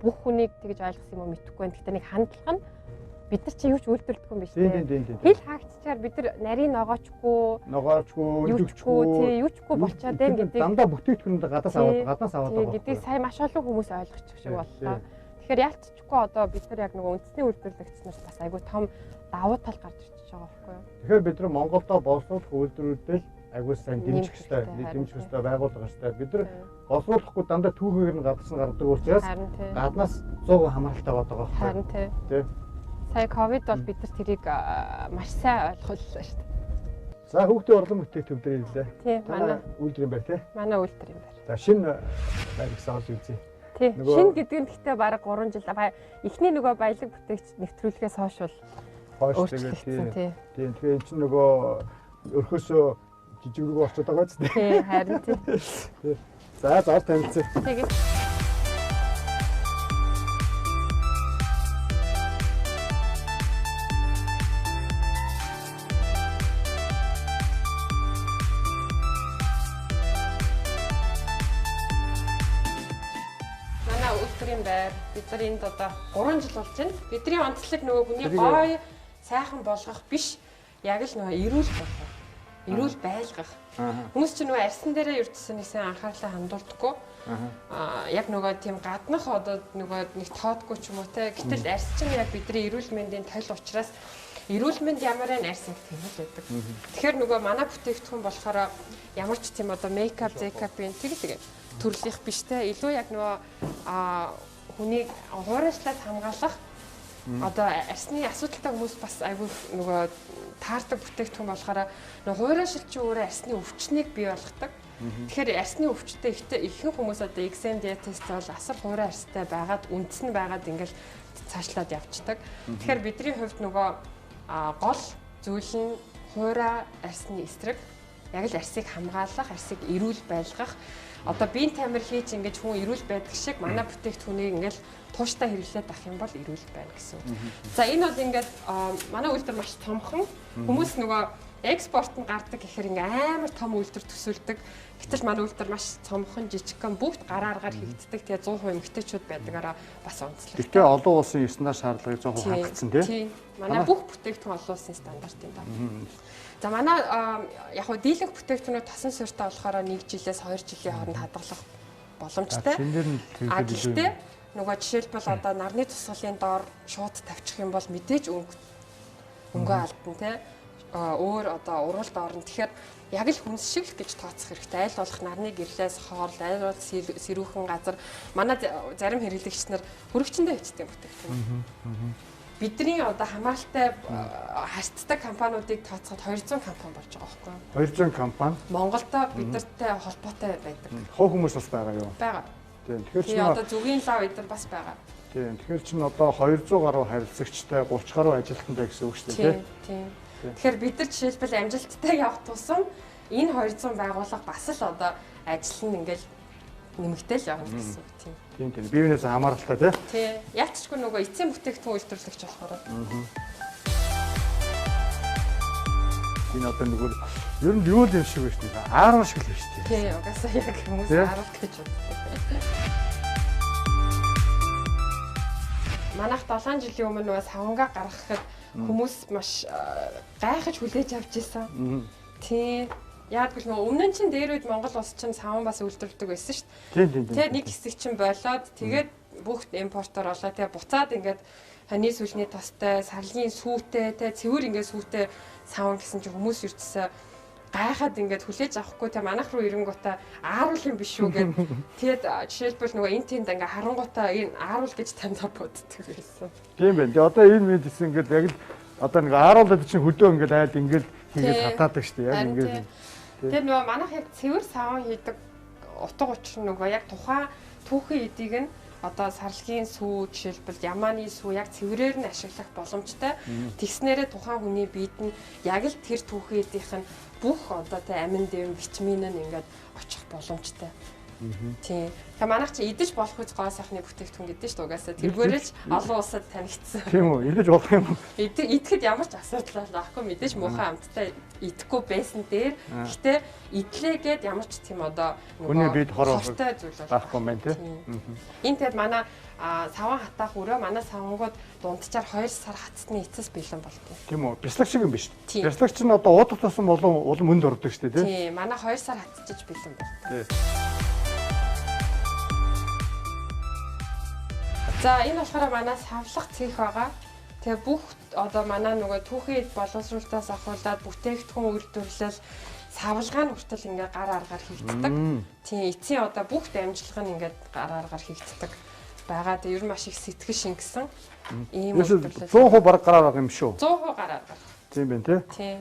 [SPEAKER 4] бүх хүнийг тэгж ойлгосон юм уу мэдэхгүй байна. Гэхдээ нэг хандлага нь бид нар чи юу ч үйлдвэрлэдэг юм биш үү? Хил хаагдчихаар бид нар нарийн ногоочгүй, өлөвчгүй, юучгүй болчиход байна гэдэг.
[SPEAKER 2] Дандаа бүтээгдэхүүнүүд гадаас аваад байгаа.
[SPEAKER 4] Гэдгийг сая маш олон хүмүүс ойлгочих шиг боллоо. Тэгэхээр ялцчихгүй одоо бид нар яг нөгөө үндэсний үйлдвэрлэгч нар бас айгүй том давуу тал гарч ирчихэж байгаа байхгүй юу?
[SPEAKER 2] Тэгэхээр бид нар Монголдо боловсруулах үйлдвэрүүдэл айгүй сайн дэмжих ёстой, байгуулах ёстой. Бид нар боловсруулахгүй дандаа түүхээр нь гадаас нь гаргадаг учраас гаднаас 100% хамааралтай байгаа байхгүй юу?
[SPEAKER 4] Харин тий. Сая ковид бол бид нар тэрийг маш сайн ойлголоо шүү дээ.
[SPEAKER 2] За хүүхдийн орлон бүтээгдэхүүн дээр ирлээ.
[SPEAKER 4] Тий, манай
[SPEAKER 2] үйлдвэрийн байр тий.
[SPEAKER 4] Манай үйлдвэрийн байр.
[SPEAKER 2] За шинэ байр гэсэн олж үзье.
[SPEAKER 4] Тий. Шинэ гэдэг нь гэхдээ бараг 3 жил. Эхний нөгөө баялаг бүтээгч нэвтрүүлгээс хойш бол
[SPEAKER 2] өөрчлөгдсөн тий. Тийм. Тэгэхээр эн чинь нөгөө өрхөөсөө жижиг рүү орчод байгаа ч
[SPEAKER 4] тий. Харин тий.
[SPEAKER 2] За заавал танилцъя.
[SPEAKER 4] Тэгээд манай үйлдвэрийн байр бид нар энд одоо 3 жил болж байна. Бидний онцлог нөгөө хүний гой сайхан болгох биш, яг л нөгөө эрүүл болгох. Эрүүл байлгах. Хүмүүс чинь нөгөө арьсан дээрээ ердсөн нэг сайн анхаарлаа хандуулдаггүй. Яг нөгөө тийм гаднах одоо нөгөө нэг тоодгүй ч юм уу те. Гэтэл арьс чинь яг бидний эрүүл мэндийн тол учраас эрүүл мэнд ямар այն арьс яг тийм л байдаг. Тэгэхээр нөгөө манай бүтээгдэхүүн болохоор ямар ч тийм одоо мейкап, зекапын тэг тэг төрлийнх биш те. Илүү яг нөгөө хүнийг хуурайчлаас хамгаалах. Одоо арьсны асуудалтай хүмүүс бас айгүй нөгөө таардаг бүтээгдэхүүн болохоор нөгөө хуурайшил чи өөрөө арьсны өвчнийг бий болгодог. Тэгэхээр арьсны өвчтэй ихэнх хүмүүс одоо экзем, диатез бол асар хуурай арьстай байгаад үндэс нь байгаад ингээл цаашлаад явцдаг. Тэгэхээр бидний хувьд нөгөө гол зүйл нь хуурай арьсны эсрэг яг л арьсыг хамгаалах, арьсыг эрүүл байлгах. Одоо биеийн тамир хийж ингэж хүн эрүүл байдаг шиг манай бүтээгдэхүүнийг ингээл тууштай хэрэглээд авах юм бол эрүүл байна гэсэн үг. За энэ бол ингээд манай үйлдвэр маш томхон. Хүмүүс нөгөө экспорт нь гардаг гэхээр ингээ амар том үйлдвэр төсөөлдөг. Гэтэл манай үйлдвэр маш цомхон, жижигхэн, бүгд гар аргаар хийгддэг. Тэгээ 100% эмэгтэйчүүд байдгаараа бас онцлог.
[SPEAKER 2] Гэхдээ олон улсын стандарт шаардлагыг 100% хангацсан тий.
[SPEAKER 4] Манай бүх бүтээгдэхүүн олон улсын стандартын дагуу. За манай яг хуу дийлэнх бүтээгдэхүүнүүд тосон суурьтай болохоор 1 жилээс 2 жилийн хооронд хадгалах боломжтой. Гэхдээ нөгөө жишээлбэл одоо нарны тусгалын доор шууд тавьчих юм бол мэдээж өнгөө алдна тий. Өөр одоо уралд орно. Тэгэхээр яг л хүнс шиг л гэж тооцох хэрэгтэй. Аль болох нарны гэрлээс хоол, аль болох сэрүүхэн газар. Манай зарим хэрэглэгч нар хөрөгчөндөө хийдэг бүтээгдэхүүн. Бидний одоо хамааралтай харьцдаг компаниудыг тооцоход 200 компани болж байгаа байхгүй
[SPEAKER 2] юу? 200 компани.
[SPEAKER 4] Монголдо бидэртэй холбоотой байдаг.
[SPEAKER 2] Хов хүмүүс бас байгаа юу?
[SPEAKER 4] Байгаа.
[SPEAKER 2] Тийм. Тэгэхээр
[SPEAKER 4] чинь одоо зүгийн лав эдгээр бас байгаа.
[SPEAKER 2] Тийм. Тэгэхээр чинь одоо 200 гаруй харилцагчтай 30 гаруй ажилтнтай гэсэн үг шүү дээ,
[SPEAKER 4] тийм. Тэгэхээр бид нар жишээлбэл амжилттай явах тусам энэ 200 байгууллага бас л одоо ажил нь ингээл нэмэгдээл явна гэсэн үг тийм.
[SPEAKER 2] Тийм тийм. Биенээс хамааралтай тий.
[SPEAKER 4] Тий. Ялцчгүй нөгөө эцсийн бүтээгдэхүүн үйлдвэрлэгч болохоор.
[SPEAKER 2] Энэ одоо нөгөө ер нь юу л юм шиг байна шүү дээ. Аарвал шиг л байна шүү дээ.
[SPEAKER 4] Тий, угаасаа яг хүмүүс аарвал гэж боддог. Манайх 7 жилийн өмнө нөгөө савнгаа гаргахад хүмүүс маш гайхаж хүлээж авч ирсэн. Тий. Яг л нөгөө өмнө нь чинь дээр үед Монгол улс чинь савн бас үйлдвэрлэдэг байсан шүү
[SPEAKER 2] дээ. Тийм.
[SPEAKER 4] Тэгээ нэг хэсэг чинь болоод тэгээд бүгд импортер болоо. Тэгээ буцаад ингээд ханы сүлний тостой, сарлын сүүтэй, тэ цэвэр ингээд сүүтэй савн гэсэн чинь хүмүүс юртсаа гайхаад ингээд хүлээж авахгүй тэ манайх руу ирэнгуутаа ааруул юм биш үү гэд. Тэгээд жишээлбэл нөгөө эн тэнд ингээд харангуутаа энэ ааруул гэж тандаа боддог байсан.
[SPEAKER 2] Тийм байна. Тэгээ одоо энэ мэд гэсэн ингээд яг л одоо нэг ааруулаад чинь хөдөө ингээд айл ингээд хийгээд хатаадаг шүү дээ. Яг ингээд.
[SPEAKER 4] Тэр нөгөө манайх яг цэвэр савн хийдэг утга учир нөгөө яг тухайн түүхэн эдийг нь одоо сарлгийн сүү жишээлбэл ямааны сүү яг цэврээр нь ашиглах боломжтой. Тэгснээрээ тухайн хүний биед нь яг л тэр түүхэн эдийнх нь Бүх одоо тэ амин дэм витамин нь ингээд очих боломжтой. Тийм. Тэгээ манайх чи идэж болох үз гоо сайхны бүтээгдэхүүн гэдэг шүү дээ угаасаа. Тэргээрээ л олон улсад танигдсан.
[SPEAKER 2] Тийм үү? Идэж болох юм уу?
[SPEAKER 4] Идэхэд ямар ч асуудал байхгүй, мэдээж муухай амттай идэхгүй байсан дээр. Гэхдээ идлээгээд ямар ч тийм одоо
[SPEAKER 2] хүний биед
[SPEAKER 4] хортой зүйл бол
[SPEAKER 2] байхгүй юм байна тий.
[SPEAKER 4] Энэ тэгээд манай саван хатаах өрөө манай савангууд дунджаар 2 сар хатсны эцэс бэлэн болдог.
[SPEAKER 2] Тийм үү? Бяцлаг шиг юм биш. Бяцлаг чинь одоо уудах тусам болон улам өнд ордог шүү дээ тий.
[SPEAKER 4] Тийм. Манай 2 сар хатчихж бэлэн болдог. За энэ болохоор манай савлах цех байгаа. Тэгээ бүх одоо манай нөгөө түүхий боловсруулалтаас ахуулаад бүтээгдэхүүн үйлдвэрлэл савлгаа нь хүртэл ингээ гар аргаар хийгддэг. Тийм, эцсийн одоо бүх дамжлага нь ингээд гар аргаар хийгддэг байгаа. Тэгээ ер нь маш их сэтгэл шингэсэн ийм үйлдвэрлэл.
[SPEAKER 2] 100% бараг гар арга юм шүү.
[SPEAKER 4] 100% гар аргаар.
[SPEAKER 2] Тийм байна тий.
[SPEAKER 4] Тийм.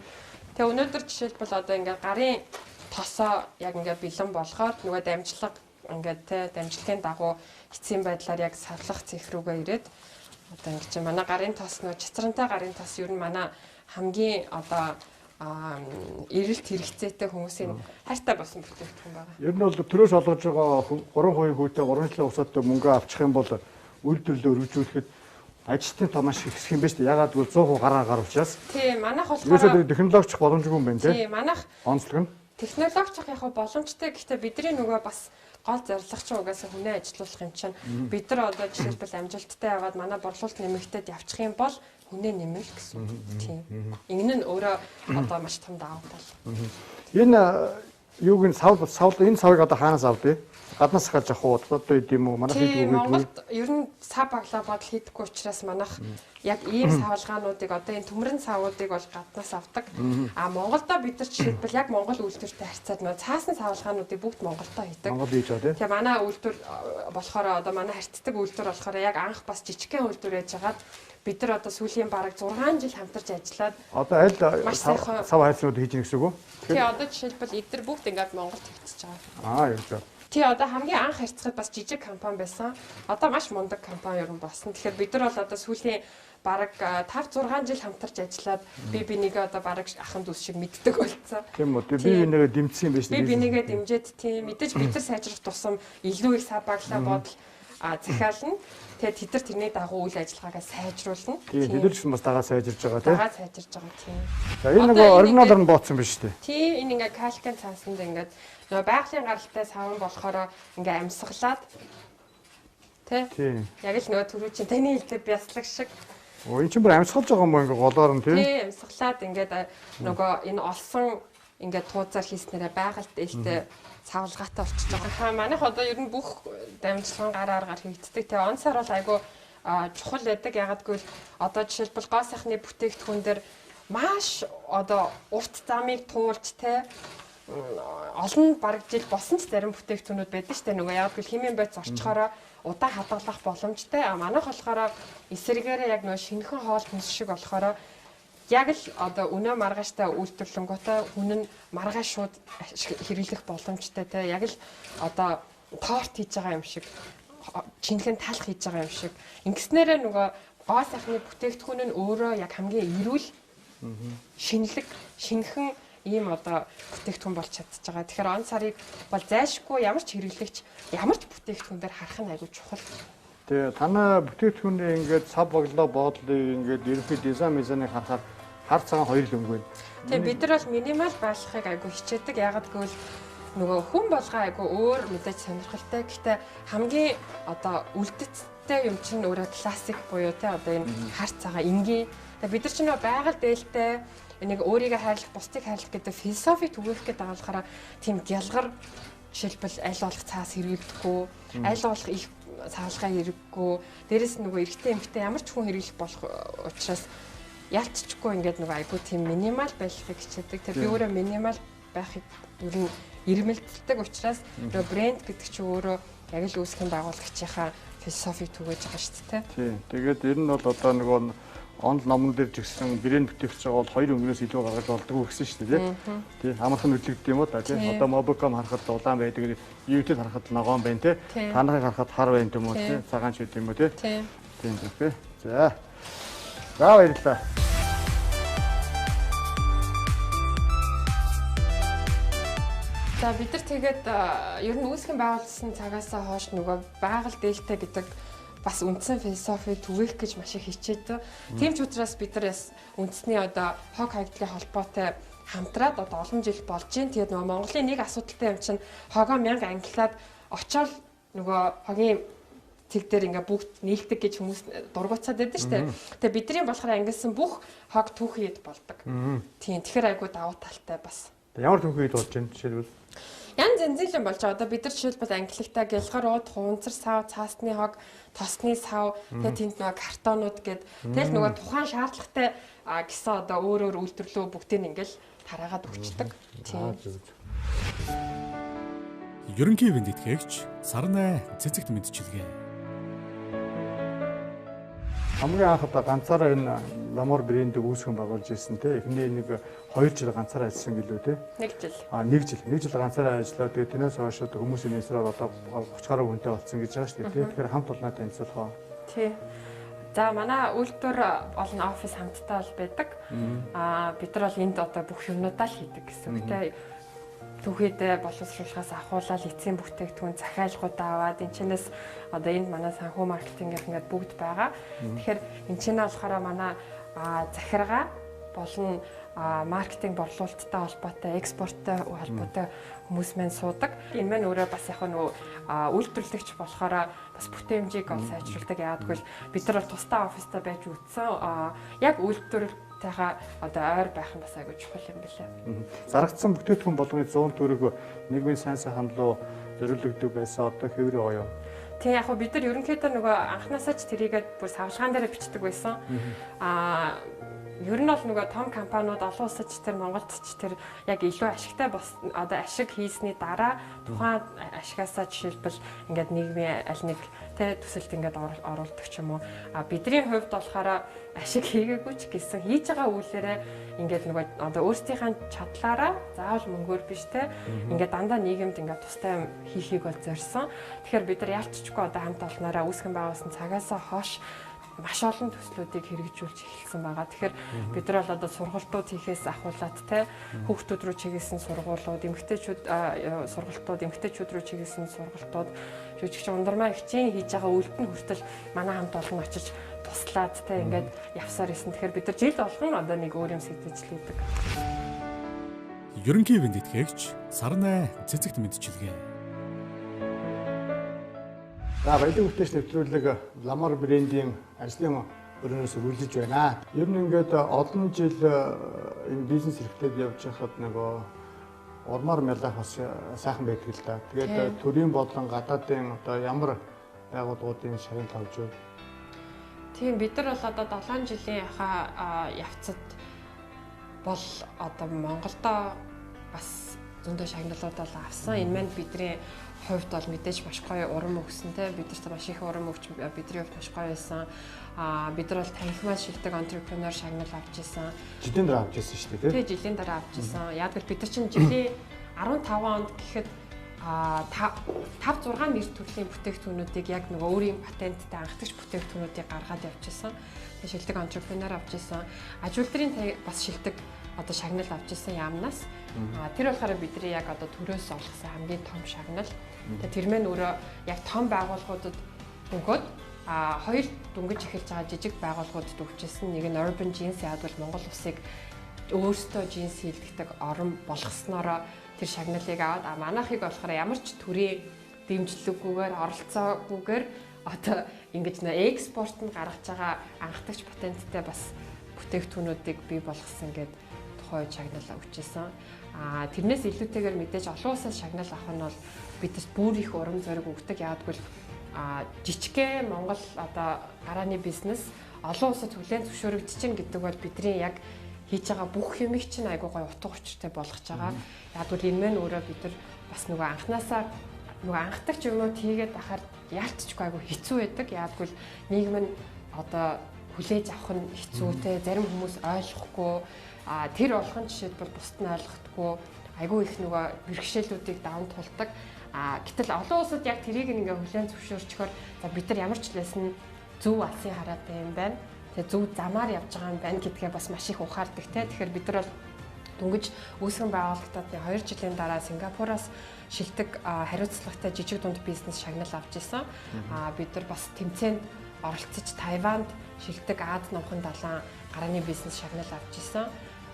[SPEAKER 4] Тэгээ өнөөдөр жишээлбэл одоо ингээ гарын тосоо яг ингээ бэлэн болгоод нөгөө дамжлага ингээд те дамжлагын дагуу эцсийн байдлаар яг савлах цех рүүгээ ирээд одоо ингэж манай гарын тос нөө чацрантай гарын тос ер нь манай хамгийн одоо эрэлт хэрэгцээтэй хүмүүсийн хайртай болсон бүтээгдэхүүн байгаа.
[SPEAKER 2] Ер нь бол төрөөс олгож байгаа 3% хүүтэй 3 жилийн хугацаатай мөнгө авчих юм бол үйлдвэрлэлээ өргөжүүлэхэд ажилтны тоо маш их хэсэг юм байна шүү дээ. Ягаад гэвэл 100% гараа гар учраас.
[SPEAKER 4] Тийм, манайх болохоор
[SPEAKER 2] ерөөсөө технологич боломжгүй юм байна тий.
[SPEAKER 4] Тийм, манайх
[SPEAKER 2] онцлог нь
[SPEAKER 4] технологич яг боломжтой, гэхдээ бидний нөгөө бас гол зорилго чинь угаасаа хүнээ ажилуулах юм чинь бид нар одоо жишээлбэл амжилттай яваад манай борлуулалт нэмэгдээд явчих юм бол хүнээ нэмнэ л гэсэн. Тийм. Энэ нь өөрөө одоо маш том давуу тал.
[SPEAKER 2] Энэ юуг нь сав энэ савыг одоо хаанаас авдээ? Гаднаас сахалж авах уу? Одоо идэм үү? Манайх хийдэг үү?
[SPEAKER 4] Монголд ер нь сав баглаа бодол хийдэггүй учраас манайх яг ийм савлгаануудыг одоо энэ төмрөн савуудыг бол гаднаас авдаг. А Монголдо бид нар жишээлбэл яг Монгол үйлдвэртэй харьцаад нөө цаасан савлгаануудыг бүгд Монголдо хийдэг.
[SPEAKER 2] Монгол хийж байгаа тийм.
[SPEAKER 4] Тэгээ манай үйлдвэр болохоор одоо манай харьцдаг үйлдвэр болохоор яг анх бас жижигхэн үйлдвэр байж хагаад бид нар одоо сүүлийн бараг 6 жил хамтарч ажиллаад
[SPEAKER 2] одоо аль сав хайцнууд хийж гин гэсэн үг үү?
[SPEAKER 4] Тий, одоо жишээлбэл эдгээр бүгд ингээд Монголд хийчихэж байгаа.
[SPEAKER 2] Аа, яг зөв.
[SPEAKER 4] Тий, одоо хамгийн анх харьцахад бас жижиг компани байсан. Одоо маш мундаг компани ер нь болсон. Тэгэхээр бид нар бол одоо сүүлийн бараг 5 6 жил хамтарч ажиллаад би бинийгээ одоо бараг ахын дүүс шиг мэддэг болсон.
[SPEAKER 2] Тийм үү. Би бинийгээ дэмжсэн юм байна шүү дээ.
[SPEAKER 4] Би бинийгээ дэмжиж тийм мэдээж бид нар сайжрах тусам илүү их сав баглаа бодол захиална. Тэгээд тэд нар тэрний дагуу үйл ажиллагаагаа сайжруулна.
[SPEAKER 2] Тийм, тэд нар ч гэсэн бас дагаа сайжирж байгаа тийм.
[SPEAKER 4] Дагаа сайжирж байгаа тийм.
[SPEAKER 2] За энэ нөгөө оригиналар нь бооцсон биш үү?
[SPEAKER 4] Тийм, энэ ингээ калькийн цаасанд ингээд нөгөө байгалийн гаралтай саван болохоор ингээ амьсгалаад тий. Яг л нөгөө түрүүчийн таны хэлдэг бяцлаг шиг.
[SPEAKER 2] Оо, энэ чинь бүр амьсгалж байгаа юм уу ингээ голоор нь тий?
[SPEAKER 4] Тийм, амьсгалаад ингээд нөгөө энэ олсон ингээд тууцаар хийснээрээ байгальд ээлтэй савлгаатай болчихж байгаа. Манайх одоо ер нь бүх дамжлагын гар аргаар хийгддэг. Тэгээ он сар бол айгүй чухал байдаг. Ягаад гэвэл одоо жишээлбэл гоо сайхны бүтээгдэхүүн дээр маш одоо урт замыг туулж те олон бараг жил болсон ч зарим бүтээгдэхүүнүүд байдаг шүү дээ. Нөгөө ягаад гэвэл химийн бодис орчхороо удаан хадгалах боломжтой. А манайх болохоор эсрэгээрээ яг нөгөө шинэхэн хоол хүнс шиг болохоор яг л одоо өнөө маргааштай үйлдвэрлэнгүүтээ хүн нь маргааш шууд хэрэглэх боломжтой те яг л одоо торт хийж байгаа юм шиг чинхэн талх хийж байгаа юм шиг ингэснээрээ нөгөө гоо сайхны бүтээгдэхүүн нь өөрөө яг хамгийн эрүүл шинэлэг шинэхэн ийм одоо бүтээгдэхүүн болж чадчих байгаа. Тэгэхээр он сарыг бол зайлшгүй ямар ч хэрэглэгч ямар ч бүтээгдэхүүн дээр харах нь айгүй чухал.
[SPEAKER 2] Тэгээ танай бүтээгдэхүүнээ ингээд сав баглаа боодлыг ингээд ерөнхий дизайн мизайныг харахаар хар цагаан хоёр л өнгө байна.
[SPEAKER 4] Тэгээ бид нар бол минимал байхыг айгүй хичээдэг. Яагаад гэвэл нөгөө хүн болгоо айгүй өөр мэдээж сонирхолтой. Гэхдээ хамгийн одоо үлдэцтэй юм чинь өөрөө классик буюу те одоо энэ хар цагаан энгийн. Тэгээ бид нар чинь нөгөө байгаль дээлтэй энийг өөрийгөө хайрлах, бусдыг хайрлах гэдэг философи түгээх гэдэг байгаа болохоор тийм гялгар жишээлбэл аль болох цаас хэрэглэдэггүй, аль болох их савлгаа хэрэггүй. Дээрэс нь нөгөө эрэгтэй эмэгтэй ямар ч хүн хэрэглэх болох учраас ялцчихгүй ингээд нөгөө айгүй тийм минимал байхыг хичээдэг. Тэр би өөрөө минимал байхыг ер нь ирмэлддэг учраас нөгөө брэнд гэдэг чинь өөрөө яг л үүсгэн байгуулагчийнхаа философи түгээж байгаа шүү дээ.
[SPEAKER 2] Тийм. Тэгээд ер нь бол одоо нөгөө онл номон дээр ч гэсэн брэнд бүтээгч байгаа бол хоёр өнгөнөөс илүү гаргаж болдгоо гэсэн шүү дээ. Тийм. Амархан нүдлэгдэх юм уу та тийм. Одоо Mobicom харахад улаан байдаг, YouTube харахад ногоон байна тий. Та нарыг харахад хар байна юм уу тий. Цагаан ч үт юм уу тий. Тийм тийм. За. За баярлалаа.
[SPEAKER 4] За бид нар тэгээд ер нь үүсгэн байгуулсан цагаасаа хойш нөгөө байгаль дээлтэй гэдэг бас үндсэн философи түгээх гэж маш их хичээдэг. Тийм ч учраас бид нар бас үндэсний одоо хог хаягдлын холбоотой хамтраад одоо олон жил болж байна. Тэгээд нөгөө Монголын нэг асуудалтай юм чинь хогоо мянга ангилаад очоод нөгөө хогийн цэг дээр ингээ бүгд нийлдэг гэж хүмүүс дургуцаад байдаг шүү дээ. Тэгээ бидний болохоор ангилсан бүх хог түүхий эд болдог. Тийм, тэгэхээр айгүй давуу талтай бас.
[SPEAKER 2] Ямар түүхий эд болж байна жишээлбэл?
[SPEAKER 4] Янз янзын юм болж байгаа. Одоо бид нар жишээлбэл ангилалтаа гялгар ууд, хуунцар сав, цаасны хог, тосны сав, тэгээ тэнд нөгөө картонууд гээд тэгэл нөгөө тухайн шаардлагатай гэсэн одоо өөр өөр үйлдвэрлэлөө бүгдийг ингээл тараагаад өгчдөг. Тийм.
[SPEAKER 1] Ерөнхий ивээн тэтгэгч Сарнай цэцэгт мэдчилгээ.
[SPEAKER 2] Хамгийн анх одоо ганцаараа энэ Ламор брендийг үүсгэн байгуулж ирсэн те. Эхний нэг 2 жил ганцаараа ажилласан гэлүү те.
[SPEAKER 4] 1 жил.
[SPEAKER 2] 1 жил. 1 жил ганцаараа ажиллаад тэгээ тэрнээс хойш одоо хүмүүсийн нээсрээр одоо 30 гаруй хүнтэй болсон гэж байгаа шүү дээ те. Тэгэхээр хамт олноо танилцуулах уу?
[SPEAKER 4] Тий. За манай үйлдвэр олон офис хамтдаа бол байдаг. Бид нар бол энд одоо бүх юмнуудаа л хийдэг гэсэн үг те. Түүхийдээ боловсруулахаас ахуулаад эцсийн бүтээгдэхүүн захиалгуудаа аваад энэ чинээс одоо энд манай санхүү маркетинг ингээд бүгд байгаа. Тэгэхээр энэ чинь болохоор манай захиргаа болон маркетинг борлуулалттай холбоотой, экспорттой холбоотой хүмүүс маань суудаг. Энэ маань өөрөө бас яг нөгөө үйлдвэрлэгч болохоор бас бүтээмжийг ол сайжруулдаг. Яагад гэвэл бид нар бол тусдаа оффистай байж үтсэн. Яг үйлдвэрлэлтэйгээ одоо ойр байх нь бас айгүй чухал юм билээ.
[SPEAKER 2] Зарагдсан бүтээгдэхүүн болгоны 100 төгрөг нийгмийн сайн сайхан руу зориулагддаг байсан. Одоо хэврээ гоё.
[SPEAKER 4] Тийм, яг бид нар ерөнхийдөө нөгөө анханасаа ч тэрийгээ бүр савлгаан дээр бичдэг байсан. Ер нь бол нөгөө том компаниуд олон улсад ч тэр Монголд ч тэр яг илүү ашигтай бас одоо ашиг хийсний дараа тухайн ашигаасаа жишээлбэл ингээд нийгмийн аль нэг тэ төсөлд ингээд оруулдаг ч юм уу. А бидний хувьд болохоор ашиг хийгээгүй ч гэсэн хийж байгаа үйлээрээ ингээд нөгөө одоо өөрсдийнхээ чадлаараа заавал мөнгөөр биш те ингээд дандаа нийгэмд ингээд тустай юм хийхийг бол зорьсон. Тэгэхээр бид нар ялцчгүй одоо хамт олноороо үүсгэн байгуулсан цагаасаа хойш маш олон төслүүдийг хэрэгжүүлж эхэлсэн байгаа. Тэгэхээр бид нар бол одоо сургалтууд хийхээс ахуулаад те хүүхдүүд рүү чиглэсэн сургуулиуд, эмэгтэйчүүд сургалтууд, эмэгтэйчүүд рүү чиглэсэн сургалтууд, жүжигч ундармаа хичээн хийж байгаа үйлдэл нь хүртэл манай хамт олон очиж туслаад те ингээд явсаар исэн. Тэгэхээр бид нар жил болгон одоо нэг өөр юм сэтгэж л идэг.
[SPEAKER 1] Ерөнхий ивээн тэтгэгч Сарнай цэцэгт мэдчилгээ.
[SPEAKER 2] За баялаг бүтээч нэвтрүүлэг Ламор брендийн ажлын өрөөнөөс үргэлжлэж байна. Ер нь ингээд олон жил энэ бизнес эрхлээд явж байхад нөгөө урмаар мялах бас сайхан байдаг л да. Тэгээд төрийн болон гадаадын одоо ямар байгууллагуудын шагнал авч вэ?
[SPEAKER 4] Тийм, бид нар бол одоо 7 жилийн явцад бол одоо Монголдо бас зөндөө шагналууд бол авсан. Энэ маань бидний хувьд бол мэдээж маш гоё урам өгсөн те. Бид нарт маш их урам өгч бидний хувьд маш гоё байсан. Бид нар бол танхимаа шилдэг entrepreneur шагнал авч исэн.
[SPEAKER 2] Жилийн дараа авч исэн шүү дээ
[SPEAKER 4] те. Тий, жилийн дараа авч исэн. Яг л бид нар чинь жилийн 15 онд гэхэд 5 6 нэр төрлийн бүтээгдэхүүнүүдийг яг нөгөө өөрийн патенттай анхдагч бүтээгдэхүүнүүдийг гаргаад явж исэн. Тэгээ шилдэг entrepreneur авч исэн. Аж үйлдвэрийн бас шилдэг одоо шагнал авч исэн яамнаас. Тэр болохоор бидний яг одоо төрөөс олгосон хамгийн том шагнал. Тэгээ тэр мэн өөрөө яг том байгууллагуудад өгөөд хоёр дөнгөж эхэлж байгаа жижиг байгууллагуудад өгчээсэн. Нэг нь Urban Jeans, яг бол Монгол улсыг өөрсдөө джинс хийлгдэг орон болгосноороо тэр шагналыг аваад, манайхыг болохоор ямар ч төрийн дэмжлэггүйгээр, оролцоогүйгээр одоо ингэж нэ экспорт нь гаргаж байгаа анхдагч патенттай бас бүтээгдэхүүнүүдийг бий болгосон гээд тухайн үед шагнал өгчээсэн. Тэрнээс илүүтэйгээр мэдээж олон улсаас шагнал авах нь бол бидэрт бүр их урам зориг өгдөг. Яагад гэвэл жижигхэн Монгол одоо гарааны бизнес олон улсад хүлээн зөвшөөрөгдөж чинь гэдэг бол бидний яг хийж байгаа бүх юмыг чинь айгуу гоё утга учиртай болгож байгаа. Яг бол энэ мэн өөрөө бид нар бас нөгөө анханасаа нөгөө анхдагч юмнууд хийгээд байхаар яалтчгүй айгуу хэцүү байдаг. Яг бол нийгэм нь одоо хүлээж авах нь хэцүү те, зарим хүмүүс ойлгохгүй, тэр болгон жишээлбэл бусд нь ойлгохгүй айгүй их нөгөө бэрхшээлүүдийг даван тулдаг. Гэтэл олон улсад яг тэрийг ингээ хүлээн зөвшөөрчхөөр за бид нар ямар ч лээс нь зөв алсын хараатай юм байна. Тэгээ зөв замаар явж байгаа юм байна гэдгээ бас маш их ухаардаг те. Тэгэхээр бид нар бол Дөнгөж үүсгэн байгуулагдаад 2 жилийн дараа Сингапураас шилдэг хариуцлагатай жижиг дунд бизнес шагнал авч исэн. Бид нар бас тэмцээнд оролцож Тайванд шилдэг Аз номхон далайн гарааны бизнес шагнал авч исэн.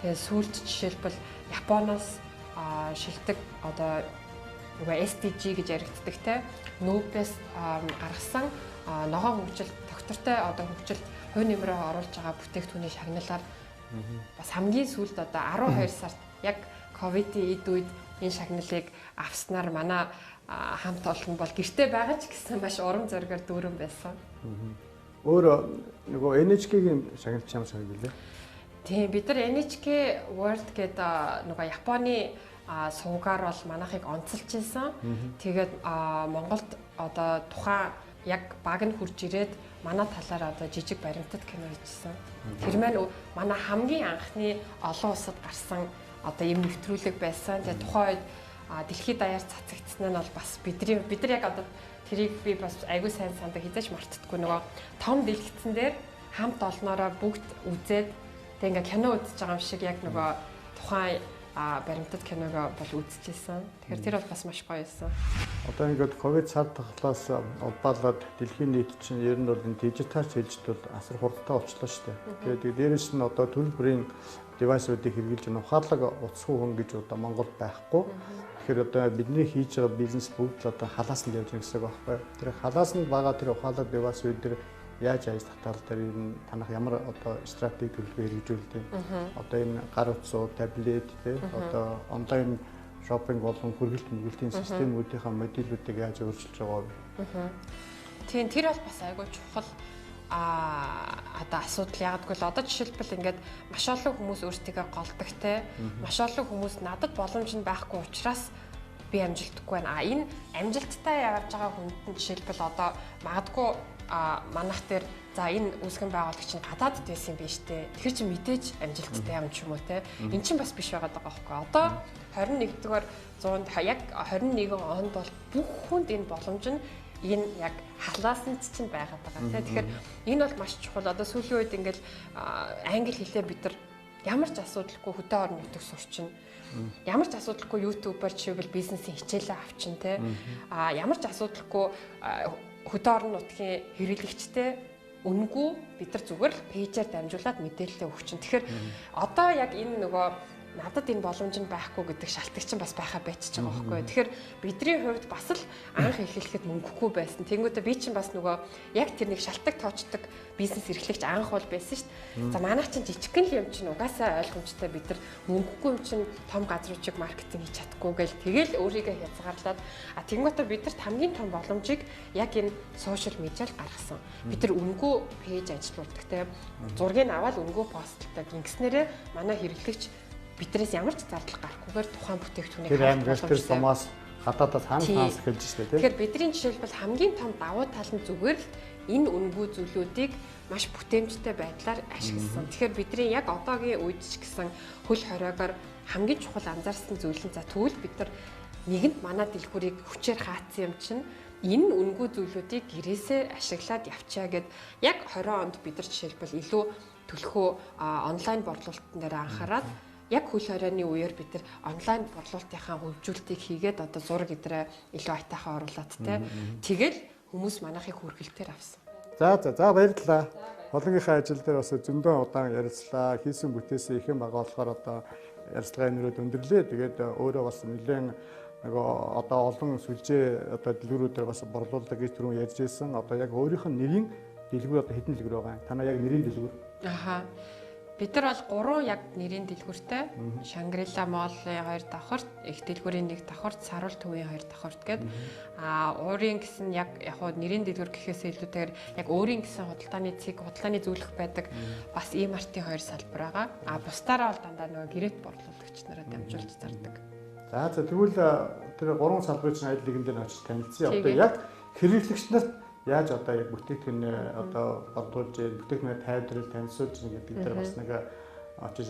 [SPEAKER 4] Тэгээ сүүлд жишээлбэл Японоос шилдэг одоо нөгөө SDG гэж яригддаг те нүүбээс гаргасан ногоон хөгжил доктортой одоо хөгжилд хувь нэмрээ оруулж байгаа бүтээгдэхүүний шагналаар бас хамгийн сүүлд одоо 12 сард яг ковидын эд үед энэ шагналыг авснаар манай хамт олон бол гэрте байгаа ч гэсэн маш урам зоригоор дүүрэн байсан.
[SPEAKER 2] Өөр нөгөө NHK-ийн шагналч ямар шагнал билээ?
[SPEAKER 4] Тийм, бид нар NHK World гэдэг нөгөө Японы суугаар бол манайхыг онцолж исэн. Тэгээд Монголд одоо тухайн яг баг нь хурж ирээд манай талаар одоо жижиг баримтат кино хийжсэн. Тэр маань манай хамгийн анхны олон улсад гарсан одоо ийм нэвтрүүлэг байсан. Тэгээд тухайн үед дэлхийд даяар цацагдсан нь бол бас бид нар яг одоо тэрийг би бас айгүй сайн сандаг, хизээч мартдаггүй нөгөө том дэлгэцэн дээр хамт олноороо бүгд үзээд тэг ингээ кино үзэж байгаа юм шиг яг нөгөө тухайн баримтат киног бол үзчихсэн. Тэгэхээр тэр бол бас маш гоё байсан.
[SPEAKER 2] Одоо ингээд ковид цар тахлаас улбаалаад дэлхийн нийт чинь ер нь бол энэ дижитал шилжилт бол асар хурдтай болчлоо шүү дээ. Тэгээд дээрэс нь одоо төрөл бүрийн девайсуудыг хэрэглэж ухаалаг утасгүй хүн гэж одоо Монголд байхгүй. Тэгэхээр одоо бидний хийж байгаа бизнес бүгд л одоо халаас нь явж байгаа гэсэн үг байхгүй. Тэр халаас нь байгаа тэр ухаалаг девайсууд дээр яаж ажиллах тал дээр ер нь танах ямар одоо стратеги төлөвлөгөө хэрэгжүүлдэг. Одоо энэ гар утсуу, таблет тий одоо онлайн шопинг болон хүргэлт мөргөлтийн системүүдийнхаа модулуудыг яаж өөрчилж байгаа вэ?
[SPEAKER 4] Тийм, тэр бол бас айгүй чухал одоо асуудал. Яагадгүй л одоо жишээлбэл ингээд маш олон хүмүүс өөрсдийгөө голдог те. Маш олон хүмүүс надад боломж нь байхгүй учраас би амжилтгүй байна. Энэ амжилттай явж байгаа хүнд нь жишээлбэл одоо магадгүй манайх дээр за энэ үүсгэн байгуулагч нь гадаадд байсан юм биш үү? Тэгэхээр чи мэдээж амжилттай юм ч юм уу те. Эн чинь бас биш байгаад байгаа байхгүй. Одоо 21-р зуунд яг 21 онд бол бүх хүнд энэ боломж нь энэ яг халаасанд чинь байгаад байгаа те. Тэгэхээр энэ бол маш чухал. Одоо сүүлийн үед ингээл англи хэлээр бид нар ямар ч асуудалгүй хөдөө орон нутаг сурчна. Ямар ч асуудалгүй YouTube-аар жишээлбэл бизнесийн хичээлээ авчин те. Ямар ч асуудалгүй хөдөө орон нутгийн хэрэглэгчтэй үнэгүй бид нар зүгээр л пэйжээр дамжуулаад мэдээлэлээ өгчин. Тэгэхээр одоо яг энэ нөгөө надад энэ боломж нь байхгүй гэдэг шалтгаан чинь бас байхаа байчиж байгаа байхгүй. Тэгэхээр бидний хувьд бас л анх эхлэхэд мөнгөгүй байсан. Тэнгүүтээ би чинь бас нөгөө яг тэр нэг шалтгаан тоочдог бизнес эрхлэгч анх бол байсан шүү дээ. За манайх чинь жижигхэн л юм чинь угаасаа ойлгомжтой, бид нар мөнгөгүй юм чинь том газруудыг маркетинг хийж чадахгүй гэл тэгэл өөрийгөө хязгаарлаад тэнгүүтээ бид нарт хамгийн том боломжийг яг энэ сошиал медиал гаргасан. Бид нар үнэгүй пэйж ажилуулдаг те. Зургийг аваад үнэгүй постлдог. Ингэснээрээ манай хэрэглэгч биднээс ямар ч зардал гарахгүйгээр тухайн бүтээгдэхүүнийг
[SPEAKER 2] тэр аймагаас тэр сумаас гадаадаас хаан хаанаас эхэлж штэ тийм.
[SPEAKER 4] Тэгэхээр бидний жишээлбэл хамгийн том давуу тал нь зүгээр л энэ үнэгүй зүйлүүдийг маш бүтээмжтэй байдлаар ашигласан. Тэгэхээр бидний яг одоогийн үед ч гэсэн хөл хориогоор хамгийн чухал анзаарсан зүйл нь за тэгвэл бид нар нэгэнд манай дэлгүүрийг хүчээр хаацсан юм чинь энэ үнэгүй зүйлүүдийг гэрээсээ ашиглаад явчаа гэд яг 20 онд бид нар жишээлбэл илүү төлхөө онлайн борлуулалтын дээр анхаарад яг хөл хорионы үеэр бид нар онлайн борлуулалтынхаа хөгжүүлэлтийг хийгээд одоо зураг эдрээ илүү айтайхан оруулаад те. Тэгэл хүмүүс манайхыг хүргэлтээр авсан.
[SPEAKER 2] За за за баярлалаа. Холонгийнхаа ажил дээр бас зөндөө удаан ярилцлаа. Хийсэн бүтээсэн их юм байгаа болохоор одоо ярилцлагын нөрөөд өндөрлөө. Тэгээд өөрөө бас нэлээд нөгөө одоо олон сүлжээ одоо дэлгүүрүүдээр бас борлуулдаг гэж түрүүн ярьж байсан. Одоо яг өөрийнх нь нэрийн дэлгүүр одоо хэдэн дэлгүүр байгаа юм? Танаа яг нэрийн дэлгүүр.
[SPEAKER 4] Аха. Бид нар бол 3 яг нэрийн дэлгүүртэй. Шангрила Молл-ын 2 давхарт, их дэлгүүрийн 1 давхарт, Саруул төвийн 2 давхарт гээд уурын гэсэн яг хуу нэрийн дэлгүүр гэхээсээ илүүтэйгээр яг өөрийн гэсэн худалдааны цэг, худалдааны зөвлөх байдаг бас E-Mart-ын 2 салбар байгаа. Бусдаараа бол дандаа нөгөө гэрэт борлуулагч нараа дамжуулж зардаг.
[SPEAKER 2] За за тэгвэл тэр 3 салбарын чинь аль нэгэн дээр очиж танилцъя. Одоо яг хэрэглэгч нарт яаж одоо яг бүтээгдэхүүнээ одоо борлуулж, бүтээгдэхүүнээ тайлбарлал танилцуулж гэдэг дээр бас нэг очиж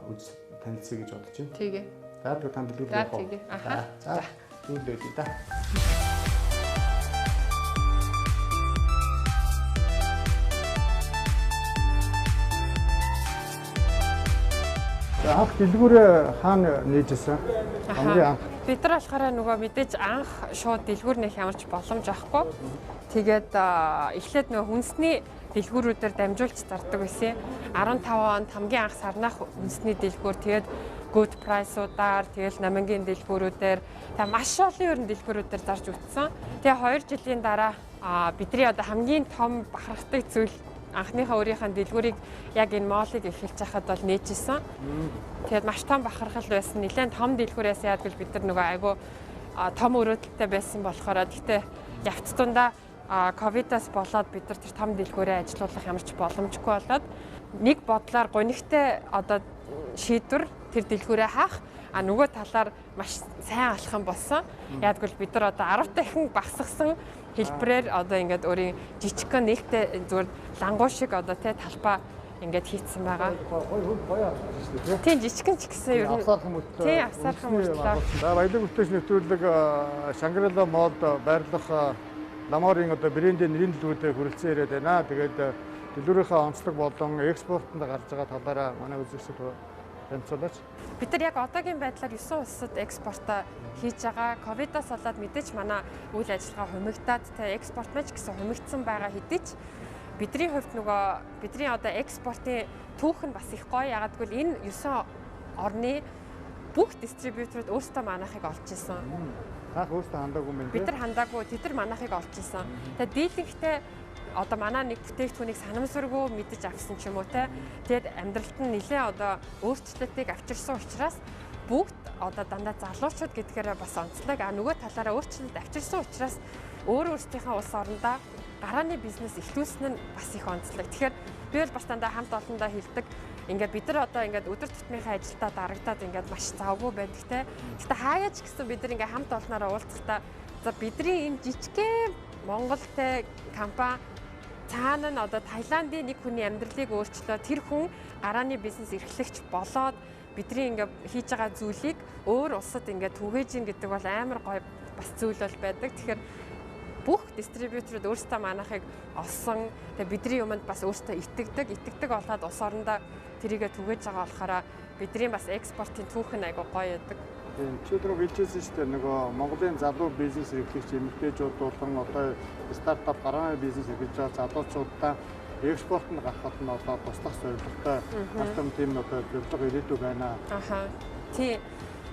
[SPEAKER 2] үз танилцъя гэж бодож байна.
[SPEAKER 4] Тэгээ.
[SPEAKER 2] За тэгвэл танд дэлгүүр явах уу?
[SPEAKER 4] Аха.
[SPEAKER 2] За. Түлээ да. Анх дэлгүүрээ хаана нээжсэн? Хамгийн анх.
[SPEAKER 4] Бид нар болохоор нөгөө мэдээж анх шууд дэлгүүр нээх ямар ч боломж авахгүй. Тэгээд эхлээд нөгөө хүнсний дэлгүүрүүдээр дамжуулж зардаг байсан. 15 онд хамгийн анх сарнах хүнсний дэлгүүр, тэгээд good price-уудаар, тэгэл Намангийн дэлгүүрүүдээр, тэг маш олон ер нь дэлгүүрүүдээр зарж үтсэн. Тэгээ 2 жилийн дараа бидний одоо хамгийн том бахархдаг зүйл анхныхаа өөрийнхөө дэлгүүрийг яг энэ молыг эхэлж байхад бол нээжсэн. Тэгээд маш том бахархал байсан. Нилээн том дэлгүүрээс яад гэвэл бид нар нөгөө айгүй том өрөөдөлтэй байсан болохоор гэхдээ явц тундаа ковидаас болоод бид нар тэр том дэлгүүрээ ажилуулах ямар ч боломжгүй болоод нэг бодлоор гунигтай одоо шийдвэр тэр дэлгүүрээ хаах, а нөгөө талаар маш сайн алхам болсон. Яагтвэл бид нар одоо 10 дахин багасгасан хэлбэрээр одоо ингээд өөрийн жижигхэн нээлттэй зүгээр лангуу шиг одоо тэ талбай ингээд хийцэн байгаа.
[SPEAKER 2] Гоё харагдаж шүү дээ.
[SPEAKER 4] Тийм жижигхэн ч гэсэн ер нь
[SPEAKER 2] авсаархан мөртлөө.
[SPEAKER 4] Тийм авсаархан мөртлөө.
[SPEAKER 2] За баялаг бүтээгч нэвтрүүлэг Шангрила молд байрлах Ламорын одоо брендийн нэрийн дэлгүүрээр хүрэлцэн ирээд байна. Тэгээд дэлгүүрийнхээ онцлог болон экспортод гарч байгаа талаараа манай үзэгчид танилцуулаач.
[SPEAKER 4] Бид нар яг одоогийн байдлаар 9 улсад экспортоо хийж байгаа. Ковидоос болоод мэдээж манай үйл ажиллагаа хумигдаад тэ экспорт мэж гэсэн хумигдсан байгаа хэдий ч бидний хувьд нөгөө бидний одоо экспортын түүх нь бас их гоё. Ягаад гэвэл энэ 9 орны бүх дистрибьюторууд өөрсдөө манайхыг олж исэн.
[SPEAKER 2] Таах өөрсдөө хандаагүй юм байна.
[SPEAKER 4] Бид нар хандаагүй, тэд нар манайхыг олж исэн. Тэгээ дийлэнхтэй одоо манай нэг бүтээгдэхүүнийг санамсаргүй мэдэж авсан ч юм уу те. Тэгээд амьдралд нь нэлээ одоо өөрчлөлтийг авчирсан учраас бүгд одоо дандаа залуучууд гэдгээрээ бас онцлог. А нөгөө талаараа өөрчлөлт авчирсан учраас өөр өөрсдийнхээ улс орондоо гарааны бизнес эхлүүлсэн нь бас их онцлог. Тэгэхээр би бол бас дандаа хамт олондоо хэлдэг. Ингээд бид нар одоо ингээд өдөр тутмынхаа ажилдаа дарагдаад ингээд маш завгүй байдаг те. Гэхдээ хаяа ч гэсэн бид нар ингээд хамт олноороо уулзахдаа за бидний энэ жижигхэн Монголтэй компани цаана нь одоо Таиландын нэг хүний амьдралыг өөрчлөө, тэр хүн гарааны бизнес эрхлэгч болоод бидний ингээд хийж байгаа зүйлийг өөр улсад ингээд түгээж ийн гэдэг бол амар гоё бас зүйл бол байдаг. Тэгэхээр бүх дистрибьюторууд өөрсдөө манайхыг олсон, тэгээ бидний юмд бас өөрсдөө итгэдэг болоод улс орондоо тэрийгэ түгээж байгаа болохоор бидний бас экспортын түүх нь айгүй гоё байдаг.
[SPEAKER 2] Тийм, чи түрүү хэлжсэн шүү дээ, нөгөө Монголын залуу бизнес эрхлэгч эмэгтэйчүүд болон одоо стартап гарааны бизнес эрхлэж байгаа залуучуудаа экспортод гаргахад нь одоо туслах зорилготой маш том тийм одоо зорилго ирээдүй байна.
[SPEAKER 4] Аха. Тийм.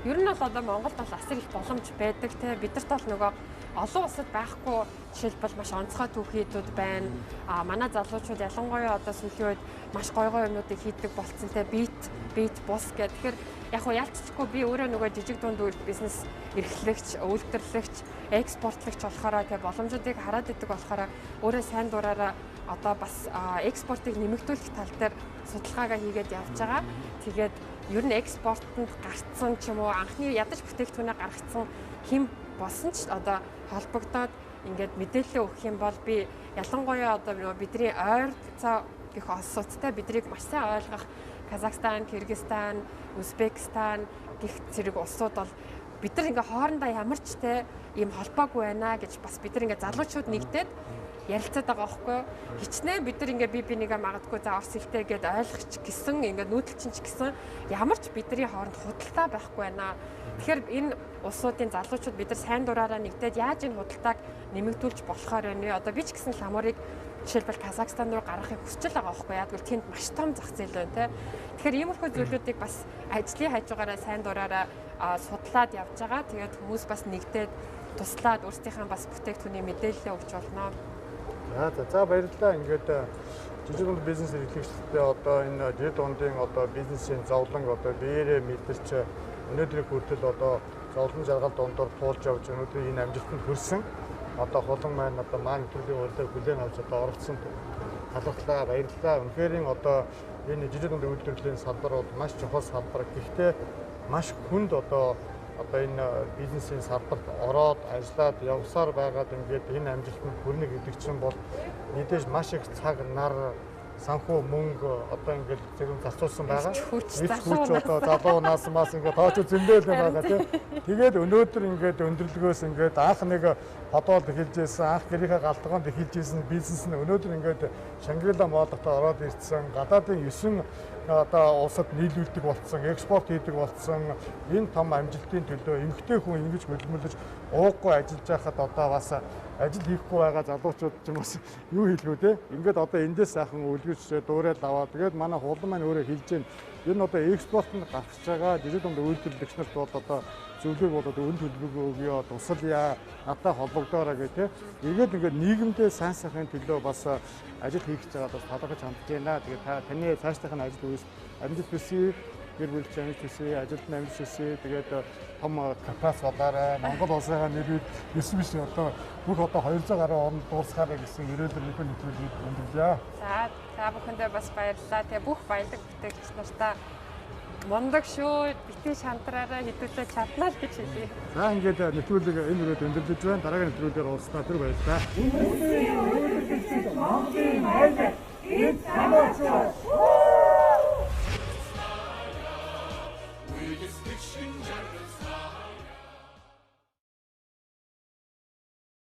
[SPEAKER 4] Ер нь бол одоо Монголд бол асар их боломж байдаг те. Бидэрт бол нөгөө олон улсад байхгүй жишээлбэл маш онцгой түүхийдүүд байна. А манай залуучууд ялангуяа одоо сүүлийн үед маш гоё гоё юмнуудыг хийдэг болцсон те. Бит бус гэх. Тэгэхээр яг хуу ялцчихгүй би өөрөө нөгөө жижиг дунд бизнес эрхлэгч, үйлдвэрлэгч, экспортлогч болохоор те боломжуудыг хараад идэг болохоор өөрөө сайн дураараа одоо бас экспортыг нэмэгдүүлэх тал дээр судалгаагаа хийгээд явж байгаа. Тэгээд ер нь экспортод гарцсан ч юм уу анхны ядаж бүтээгдэхүүнээ гаргацсан хэн болсон ч одоо холбогдоод ингээд мэдээлэл өгөх юм бол би ялангуяа одоо нөгөө бидний ойролцоо гэх улсуудтай бидрийг маш сайн ойлгох Казахстан, Кыргызстан, Узбекистан гэх зэрэг улсууд бол бид нар ингээ хоорондоо ямар ч те ийм холбоогүй байна гэж бас бид нар ингээ залуучууд нэгдээд ярилцаад байгаа байхгүй юу? Хичнээн бид нар ингээ би бинийгээ магадгүй за орс хэлтэй гэд ойлгоч гэсэн ингээ нүүдэлчин ч гэсэн ямар ч бидний хооронд худалдаа байхгүй байна. Тэгэхээр энэ улсуудын залуучууд бид нар сайн дураараа нэгдээд яаж энэ худалдааг нэмэгдүүлж болохоор байна вэ? Одоо би ч гэсэн Ламорыг жишээлбэл Казахстан руу гаргахыг хүсэж байгаа байхгүй юу? Яггүй тэнд маш том зах зээл байна те. Тэгэхээр иймэрхүү зүйлүүдийг бас ажлын хажуугаараа сайн дураараа судлаад явж байгаа. Тэгээд хүмүүс бас нэгдээд туслаад өөрсдийнхээ бас бүтээгдэхүүний мэдээлэлээ өгч болно.
[SPEAKER 2] За баярлалаа. Ингээд жижиг дунд бизнес эрхлэгчдэд одоо энэ жижиг дундын одоо бизнесийн зовлон одоо биеэрээ мэдэрч өнөөдрийг хүртэл одоо зовлон жаргал дундуур туулж явж өнөөдөр энэ амжилтанд хүрсэн. Одоо хулан маань одоо маань төрлийн урилга хүлээн авч одоо оролцсон талархлаа, баярлалаа. Үнэхээр одоо энэ жижиг дунд үйлдвэрлэлийн салбар бол маш чухал салбар. Гэхдээ маш хүнд одоо энэ бизнесийн салбарт ороод ажиллаад явсаар байгаад ингээд энэ амжилтанд хүрнэ гэдэг чинь бол мэдээж маш их цаг, нар, Санхүү мөнгө одоо ингээд зэрэг зарцуулсан байгаа.
[SPEAKER 4] Хүч
[SPEAKER 2] хүч одоо залуу нас мас ингээд тооч зөндөл байгаа тий. Тэгээд өнөөдөр ингээд өндөрлөгөөс ингээд анх нэг подволд эхэлж исэн, анх гэрийнхээ галтгоонд эхэлж исэн бизнес нь өнөөдөр ингээд Шангрила моллотоо ороод ирсэн. Гадаадын 9 одоо улсад нийлүүлдэг болсон, экспорт хийдэг болсон. Энэ том амжилтын төлөө эмэгтэй хүн ингэж хөдөлмөрлөж ууггүй ажиллаж байхад одоо бас ажил хийхгүй байгаа залуучууд ч юм бас юу хийлгүү те. Ингээд одоо эндээс сайхан үлгэрч дуурайд аваад тэгээд манай хулан маань өөрөө хэлж байна. Ер нь одоо экспортод гарч байгаа жижиг дунд үйлдвэрлэгч нарт бол одоо зөвлөгөөг бол одоо үн төлбөрөө өгөө, тусалъя, надтай холбогдоорой гэх те. Эргээд ингээд нийгэмдээ сайн сайхны төлөө бас ажил хийх гэж байгаа бас талархаж хандж байна. Тэгээд та таны цаашдынх нь ажил үйлс амжилт хүсье, гэр бүл чинь амжилт хүсье, ажилд нь амжилт хүсье. Тэгээд том капас болоорой. Монгол улсынхаа нэрийг 9 биш одоо бүх одоо 200 гаруй оронд дуусгаарай гэсэн ерөөлөөр нэг нэвтрүүлгийг өндөрлөе.
[SPEAKER 4] За та бүхэндээ бас баярлалаа. Тэгээ бүх баялаг бүтээгч нартаа мундаг шүү. Битгий шантраараа хэдүүлээ чаднаа л гэж хэлье.
[SPEAKER 2] За ингээд нэвтрүүлэг энэ үрээд өндөрлөж байна. Дараагийн нэвтрүүлгээр уулзлаа. Тэр баярлалаа.
[SPEAKER 5] Монголын баялаг эд самуурч.